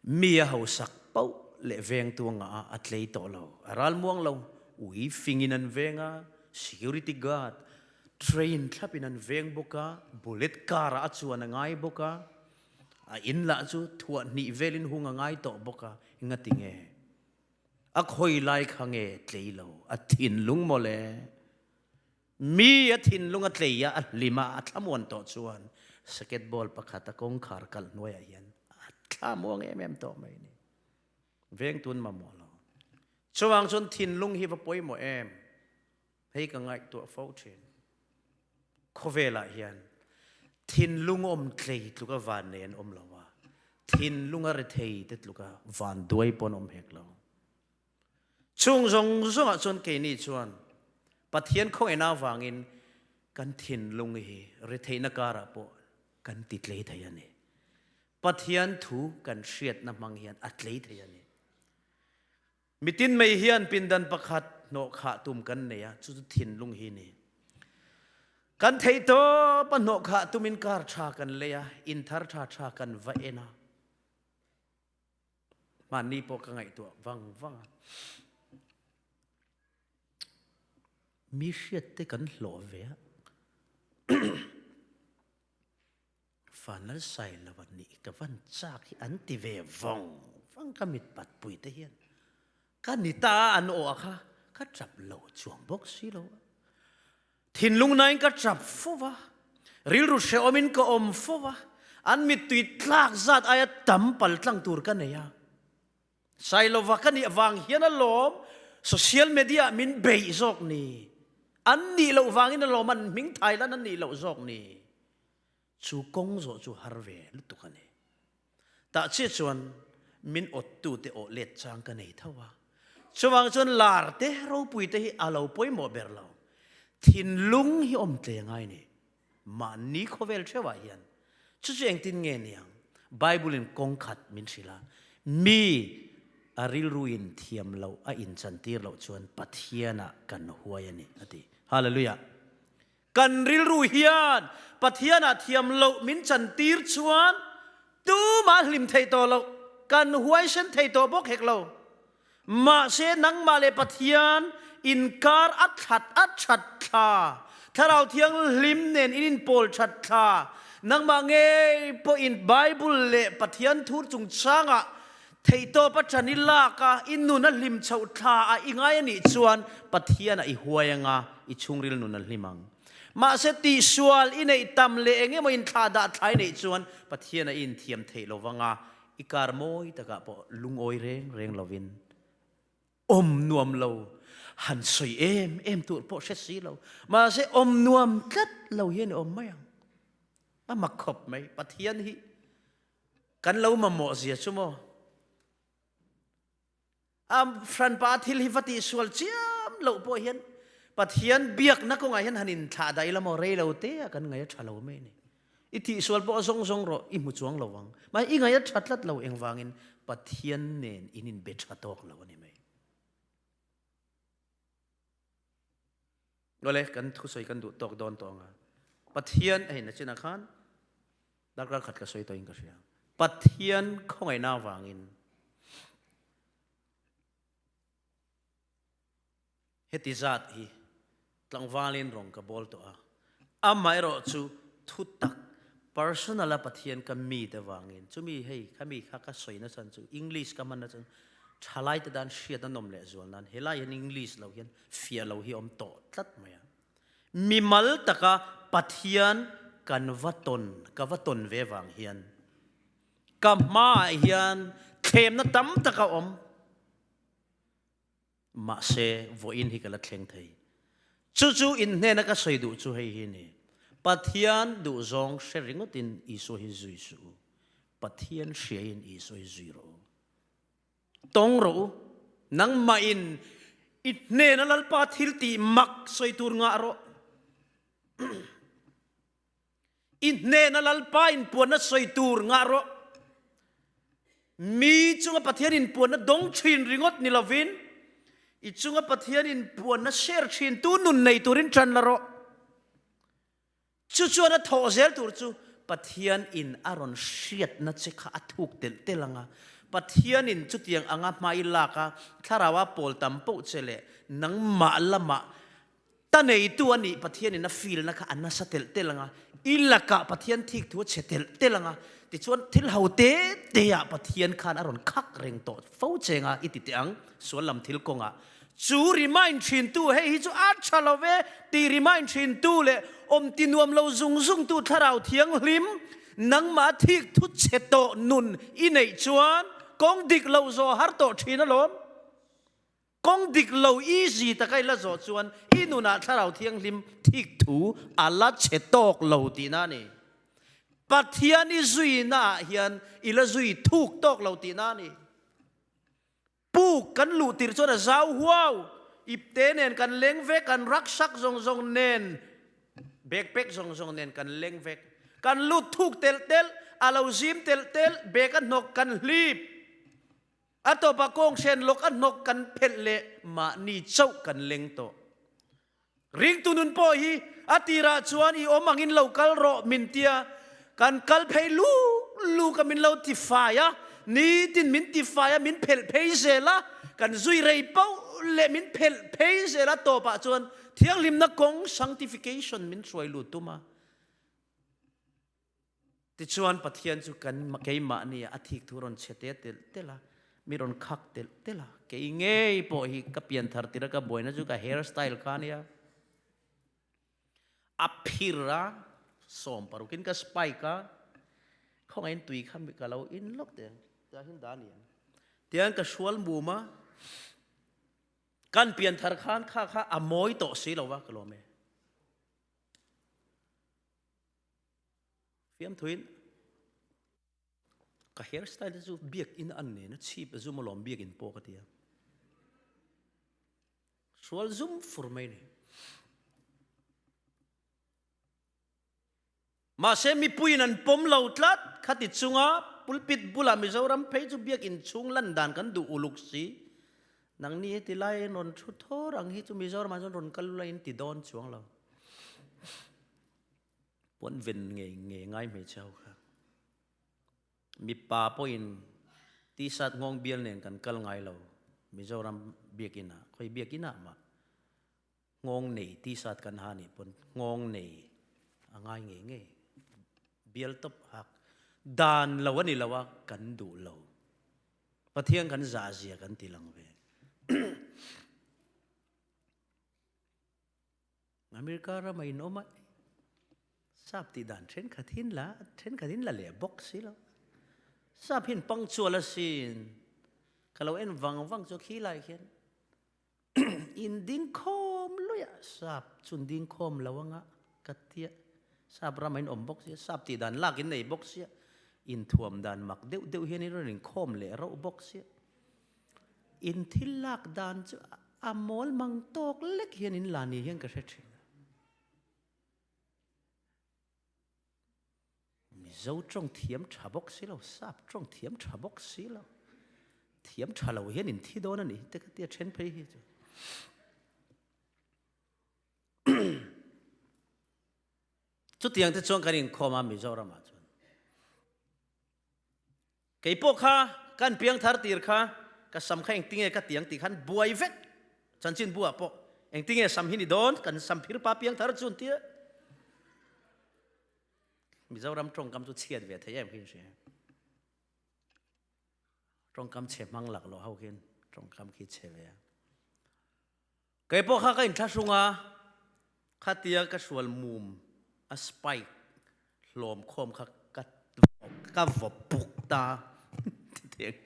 Mi a hausak pauh leh vengtu a ngah a, a tlei tawh lo. A ralmuang lo. Ui fingin an veng a, security guard train thlapin an veng bawk a, bullet car ah a chuan a ngai bawk a, a in lah chu thuah hnih velin hung a ngai tawh bawk a, engati nge? A khawi lai kha nge tlei lo? A thinlung mawle. Mi a thinlung a tlei a, a hlim a, a thlamuan tawh chuan saketball pakhat a kawngkhar kalh hnuaiah hian a thlamuang em em tawh mai a ni. Vengtun mamawh lo. Chuvang chuan thinlung hi va pawimawh em? Hei ka ngaihtuah fo thin. Khawvelah hian thinlung awm tlei tluka van nei an awm lo a, thinlung a rethei te tluka van duai pawn awm hek lo. Chung zawng zawngah chuan keini chuan Pathian khawngaihna avangin kan thinlung hi retheihna karah pawh kan ti tlei thei a ni. Pathian thu kan hriatna hmang hian a tlei thei a ni. Mitin mai hian pindan pakhat hnawhkhah tum kan nei a, chu chu thinlung hi ni. Kan theih tawp a hnawhkhah tumin kar tha kan lei a, in thar tha tha kan va en a. Hmanni pawh ka ngaihtuah vang vang a. Mi hriat te kan hlawh ve a. Fanal sai lo an nih ka van chak hi an ti ve vawng vang ka mit pat pui te hian. Ka ni ta an aw a kha ka tap lo chuang bawk si lo a. Thinlung nain ka ṭap fo va, rilru hrehawmin ka awm fo va, an mittui tlak zat aia tam pal tlang tur ka nei a. Sailova ka nih avang hian alawm social media ah min beih zawk ni. An nih loh vangin alawm an hming Thailand an nih loh zawk ni. Chu kawng zawh chu har ve lutuk a ni. Tah chiah chuan min awttute awh let chang ka nei tho a. Chuvang chuan lar te, ropui te hi a lo pawimawh ber lo. Thinlung hi awm tle ngai ni. Mahni khawvel theuhah hian chu chu engtin nge niang? Bible in kawng khat min hrilh a, mi a rilruin thiam loh a inchantir loh chuan Pathianah kan huai a ni a ti. Hallelujah! Kan rilru hian Pathianah thiam loh min chantir chuan tumah hlim thei tawh loh, kan huaisen thei tawh bawk hek lo. Mahse nangmah leh Pathian inkar a thlat a that thla. Thlarau Thianghlim nen in inpawl that thla, nangmah ngei pawhin Bible leh Pathian thu chungchangah theihtawp a ṭan i lak a, i nun a hlim chhoh thla a i ngai a nih chuan Pathianah i huai anga i chhungril nun a hlim ang. Mahse tihsual i neih tam leh eng emaw inthlah dah thla i neih chuan Pathianah i inthiam theih lo vanga i kar mawi takah pawh lungawi reng reng lovin awm nuam lo han sawi em em tur pawh hre si lo mahse awm nuam tlat lo hian i awm mai ang a mak khawp mai Pathian hi kan lo mamawh zia chu maw a hranpa thil hi va tih sual chiam loh pawh hian Pathian biakna kawngah hian han inthlah dah ila maw rei lo te a kan ngaih a tha lo mai ni I tihsual pawh a zawng zawng rawh, i hmu chuang lo ang. Mahse i ngaih a tha tlat lo engvangin Pathian nen in inbe tha tawk lo a ni mai. Awle, kan thusawi kan duh tawk dawn tawh ang a. Pathian a hei chinah khan darkar khat ka sawi tawhin ka hria. Pathian khawngaihna avangin Heti zat hi tlangvalin rawng ka bawl tawh a, amaherawh chu thutak personal a Pathian ka meet avangin chumi hei khami kha ka sawi na chhan chu English ka hman na chhan thalai te dan hriat a nawm leh zual nan helai hian English lo hian fiah lo hi a awm tawh tlat mai a. Mimal taka Pathian kan va tawn ka va tawn ve vang hian ka hmaah hian thlemna tam tak a awm. Mahse, vawiin hi ka la thleng thei. Chu chu in hnena ka sawi duh chu hei hi a ni, Pathian duhzawng hre ringawtin Isua hi zui suh u, Pathian hriain Isua hi zui rawh u. Tawng rawh u, nangmahin i hnena Lalpa thil tih mak sawi tur ngah rawh. I hnena Lalpa inpuanna sawi tur ngah rawh. Mi chunga Pathian inpuanna dawng thin ringawt ni lovin, i chunga Pathian inpuanna share thin tu nun nei turin tan la rawh. Chu chuan a thawh zel tur chu Pathian in a rawn hriatna che kha a thuk telh telh ang a. Pathian in chutiang anga hma i lak a, Thlaraua pawl tam poh che leh nangmah lamah Ta neitu a nih Pathianin a feel-na kha a nasa telh telh ang a, i lakah Pathian thikthu a chhe telh telh ang a, tichuan thil ho te teah Pathian khan a rawn khak reng tawh fo cheng a, i ti teh ang, sual lam thil kawngah. Chu remind thintu, hei hi chu a tha lo ve tih remind thintu leh awm ti nuam lo zung zungtu Thlarau Thianghlim, nangmah thikthu chhe tawh nun i neih chuan kawng dik lo zawh har tawh thin alawm. Kawng dik lo easy taka i la zawh chuan i nunah Thlarau Thianghlim thik thu a la chhe tawk lo tihna a ni. Pathian i zuina ah hian i la zui thuk tawk lo tihna a ni. Puk kan luh tir chuan a zau huau, ipte nen kan leng vek, kan rucksack zawng zawng nen, backpack zawng zawng nen kan leng vek. Kan lut thuk telh telh, a lo zim telh telh, bag a hnawk kan hlip. A tawpah kawnghren lawk a hnawk kan phelh leh mahni chauh kan leng tawh. Ringtu nun pawh hi a tirah chuan i awm angin lo kal rawh min tia, kan kal phei luk luk a min lo tifai a, nitin min tifai a min phelh phei zel a, kan zui rei poh leh min phelh phei zel a tawpah chuan thianghlimna kawng sanctification min hruai lut tum a. Tichuan Pathian chu kan keimahni a thik thu rawn chhe te telh telh a, mi rawn khak telh telh a. Kei ngei pawh hi ka pian thar tirh a ka buaina chu ka hair style kha ania. A phir a, sawm parukin ka spike a, khawngaihin tui kha ka lo in lawk teh ang, tiang hian dah a ni ang. Tiang ka hrual mum a, kan pian thar khan kha kha a mawi tawh si lo va ka lawm e. Fiamthuin ka hair style te chu biak in an nen a chhip a zum alawm biak in pawh ka ti a. Sual zum fur mai ni. Mahse mipuiin an pawm lo tlat khati chunga pulpit bulah Mizoram phei chu biak in chhung lan dan kan duh uluk si. Nangni heti lai rawn thu thawr ang hi chu Mizoramah chuan rawn kal ula in ti dawn chuang lo. Puan ven ngei ngei ngai hmeichhe ho kha. Mipa pawhin t-shirt nghawng bial nen kan kal ngai lo Mizoram biakinn ah, khawi biakinn ah mah. Nghawng nei t-shirt kan ha nih pawn nghawng nei a ngai ngei ngei. Bial tawp hak dan lo a ni lo a, kan duh lo. Pathian kan zah zia kan ti lang ve. America rama in awm a, sap tih dan thenkhat hin la, thenkhat hin la leh bawk si lo. Sap hin punctual asin. Ka lo en vang vang chu khi lai khian in ding khawm luih a, sap chun ding khawm lo anga ka tia. Sap rama in awm bawk sia, sap tih dan lak in nei bawk sia, inthuam dan mak deuh deuh hian in rawn inkhawm leh rauh bawk sia. In thil lak dan chu a mawl mang tawk lek hian in la ni hian ka hre thin a. Mizo tawng thiam tha bawk si lo, sap tawng thiam tha bawk si lo, thiam tha lo hian in thi dawn a ni te ka tia then phei hi chu. Chutiang te chuan kan inkhawm a Mizoramah chuan. Kei pawh kha kan piang thar tir kha ka sam kha engtinge ka tiang tih khan buai vek. Chanchin buah pawh engtinge sam hi ni dawn kan sam phir pa piang thar chu an tia. Mizoram tawngkam chu chhiat ve thei em khi hria. Tawngkam chhe hmang lak lo ho khian tawngkam khi chhe ve a. Kei pawh kha ka inthlahrung a, khatia ka hrual mum a spike hlawm khawm kha ka ka vaw puk ta titeng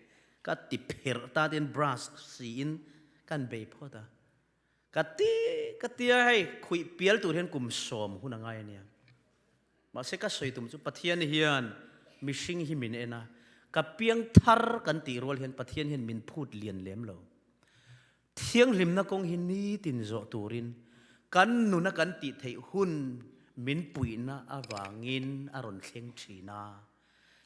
ka ti pherh ta tin brush siin kan bei phawt a. Ka ti ka tia hei khuih pial tur hian kum sawm hun a ngai a nia. Mahse ka sawi tum chu Pathian hian mihring hi min en a, ka piang thar kan tih rual hian Pathian hian min phut lian lem lo. Thianghlimna kawng hi nitin zawh turin kan nuna kan tih theih hun min puihna avangin a rawn thleng thin a.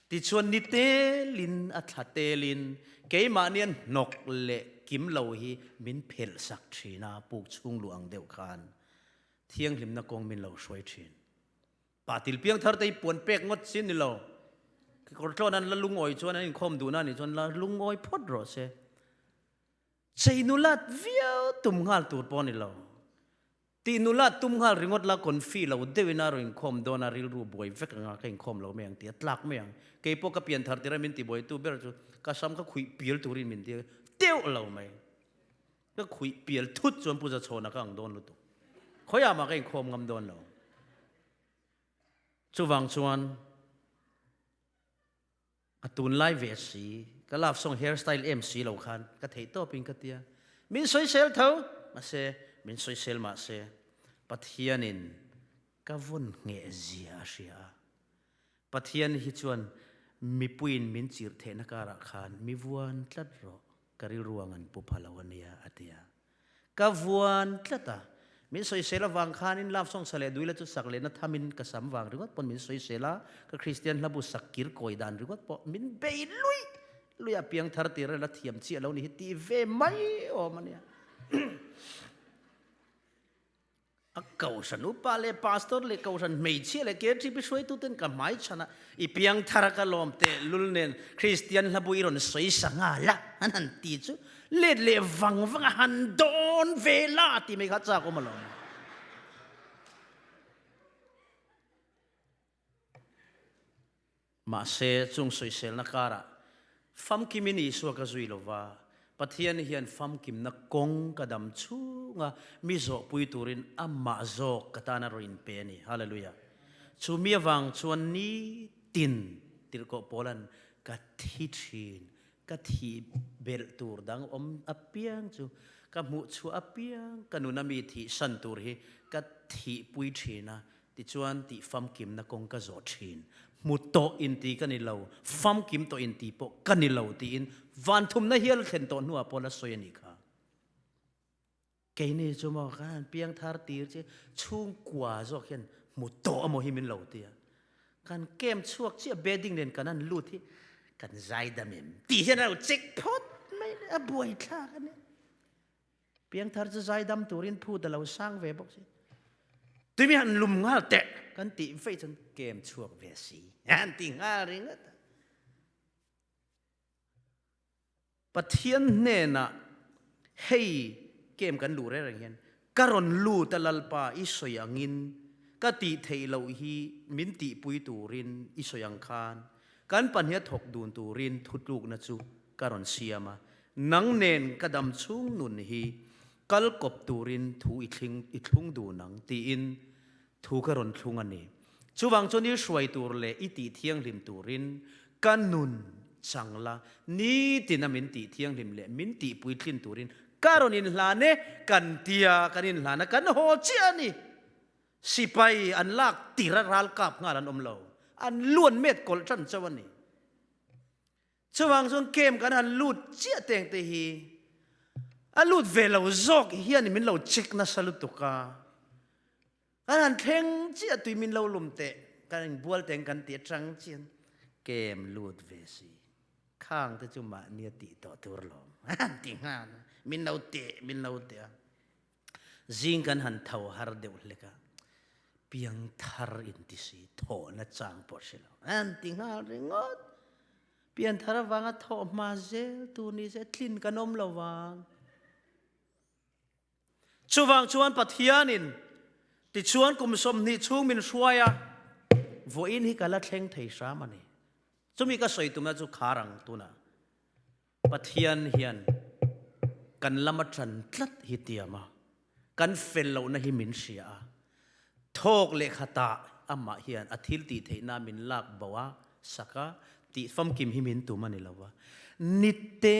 Tichuan ni telin a thla telin keimahnian hnawk leh kim lo hi min phelh sak thin a, puk chhung luh ang deuh khan thianghlimna kawng min lo hruai thin. Pa til piang thar te hi puan pek ngawt chi ni lo. Kekawr tlawn an la lungawi chuan an inkhawm duhna nih chuan la lungawi phawt rawh se. Chei nulat viau tum nghal tur pawh ni lo. Tih nulat tum nghal ringawt la confi lo deuhin a rawn inkhawm dawn a, rilru buai vek anga ka inkhawm lo mai ang tih a tlak mai ang. Kei pawh ka pian thar tirh a min tibuaitu ber chu ka sam ka khuih pial turin min ti teuh lo mai. Ka khuih pial thut chuan Pu Zachhawna ka ang dawn lutuk. Khawiah mah ka inkhawm ngam dawn lo. Chuvang chuan A tunlai ve si, ka love song hair style em si lo khan ka theih tawpin ka tia. Min sawisel tho, mahse min sawisel mahse Pathianin ka vawn ngheh zia a hria a. Pathian hi chuan mipuiin min chirh theihna karah khan mi vuan tlat rawh, ka rilru ang an pu pha lo a nia a tia. Ka vuan tlat a, min sawisel avang khanin love song sa leh duila chu sak lehna thamin ka sam vang ringawt pawn min sawisel a, ka Kristian hlabu sak kir kawi dan ringawt pawh min bei luih luih a, piang thar tir a la thiam chiah lo ni hi tih ve mai awm a nia. A kohhran upa leh pastor leh kohhran hmeichhia leh KTP hruaituten ka hmaichhan a, i piangthar a ka lawm teh lul nen Kristian hlabu i rawn sawi sa nghal a, an han ti chu let leh vang vang a han dawn ve la tih mai kha chak awm alawm. Mahse, chung sawiselna karah famkimin Isua ka zui lo va, Pathian hian famkimna kawng ka dam chhunga mi zawhpui turin amah zawk ka tan a rawn inpe a ni. Hallelujah! Chu mi avang chuan nitin tirhkoh Paula'n ka thi thin, ka thih belh tur dang awm apiang chu ka hmuh chhuah apiang ka nuna mi thihsan tur hi ka thihpui thin a, Tichuan tih famkimna kawng ka zawh thin. Hmu tawh inti ka ni lo, famkim tawh inti pawh ka ni lo tiin vanthumna hial thlen tawh hnuah pawh la sawi a nih kha. Keini chu maw khan piangthar tir che chhungkua zawk hian hmu tawh amaw hi min lo ti a. Kan kem chhuak chiah bedding nen kan han lut hi kan zaidam em tih hian a lo check phawt mai a buaithlak a ni. Piangthar chu zaidam turin phut a lo sang ve bawk si. Tui mi han lum nghal teh kan tih vei chuan kem chhuak ve si. Han ti nghal ringawt. Pathian hnenah hei kem kan luh reng reng hian. Ka rawn lut a Lalpa i sawi angin ka tih theih loh hi min tihpui turin i sawi ang khan kan pahniha thawk dun turin thutlukna chu ka rawn siam a, nang nen ka dam chhung nun hi kal kawp turin thu i thling i thlung dun ang tiin thu ka rawn thlung a ni. Chuvang chuan i hruai tur leh i tih thianghlim turin ka nun chang la, nitina min tih thianghlim leh min tih puitlin turin ka rawn inhlan e, kan tia kan inhlan a, kan haw chiah a ni. Sipai an lak tir a ralkap nghal an awm lo, an luan met kawlh tan chauh a ni. Chuvang chuan camp kan han lut chiah teng te hi a lut ve lo zawk hian min lo check nasa lutuk a. Kan han thleng chiah tui min lo lum teh kan inbual teng kan ti atang chian camp lut ve si khang te chu mahni a tih tawh tur lawm an ti nghal a min lo teh min lo teh a zing kan han tho har deuh hlek a piangthar inti si thawhna chang pawh hre lo an ti nghal ringawt pianthar avanga thawh hma zel tur ni se tlin kan awm lo vang. Chuvang chuan Pathianin tichuan kum 20 chhung min hruai a, vawiin hi ka la thleng thei hram a ni. Chumi ka sawi tumna chu khar ang tunah Pathian hian kan lama ṭan tlat hi tiam a, kan fel lohna hi min hria a, Thawk lehkhatah amah hian a thil tih theihna min lak bo a, sak a, tih famkim hi min tum a ni lo va. Ni te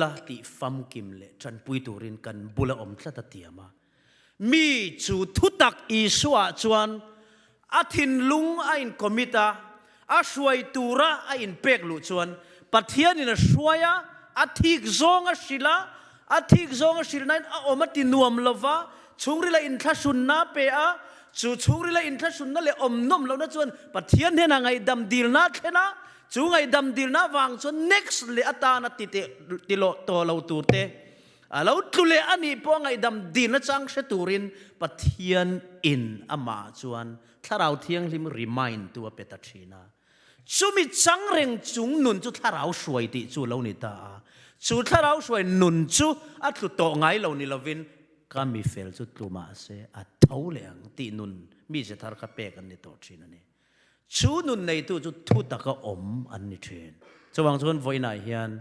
la tih famkim leh tanpui turin kan bula awm tlat a tiam a. Mi chu thutak Isua chuan a thinlung a in commit a, a hruai tura a inpek luh chuan Pathianin a hruai a, a thik zawng a hrilh a, a thik zawng a hrilhnain a awm a ti nuam lo va, chhungrila inthlahrunna a pe a, chu chhungrila inthlahrunna leh awm nawm lohna chuan Pathian hnenah ngaihdam dilna a thlen a, chu ngaihdam dilna avang chuan next leh atana ti teh ti lawh tawh lo tur te a lo tlu leh a nih pawh ngaihdam dilna chang hre turin Pathian in amah chuan Thlarau Thianghlim remind tu a pe ta thin a. Chumi chang reng chung nun chu Thlarau hruai tih chu lo ni ta a. Chu Thlarau hruai nun chu a tlu tawh ngai lo ni lovin ka mi fel chu tlu mah se a tho leh ang tih nun mi ze thar kha pek an ni tawh thin a ni. Chu nun neitu chu thu taka awm an ni thin. Chuvang chuan vawiinah hian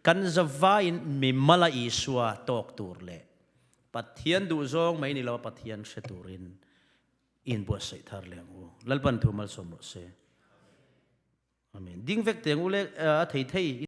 kan zavaiin mimala Isua tawk tur leh Pathian duhzawng mai ni lo a Pathian hre turin inbuatsaih thar leh ang u. Lalpan thu malsawm rawh se. Amen. Ding vek teng u le a thei thei.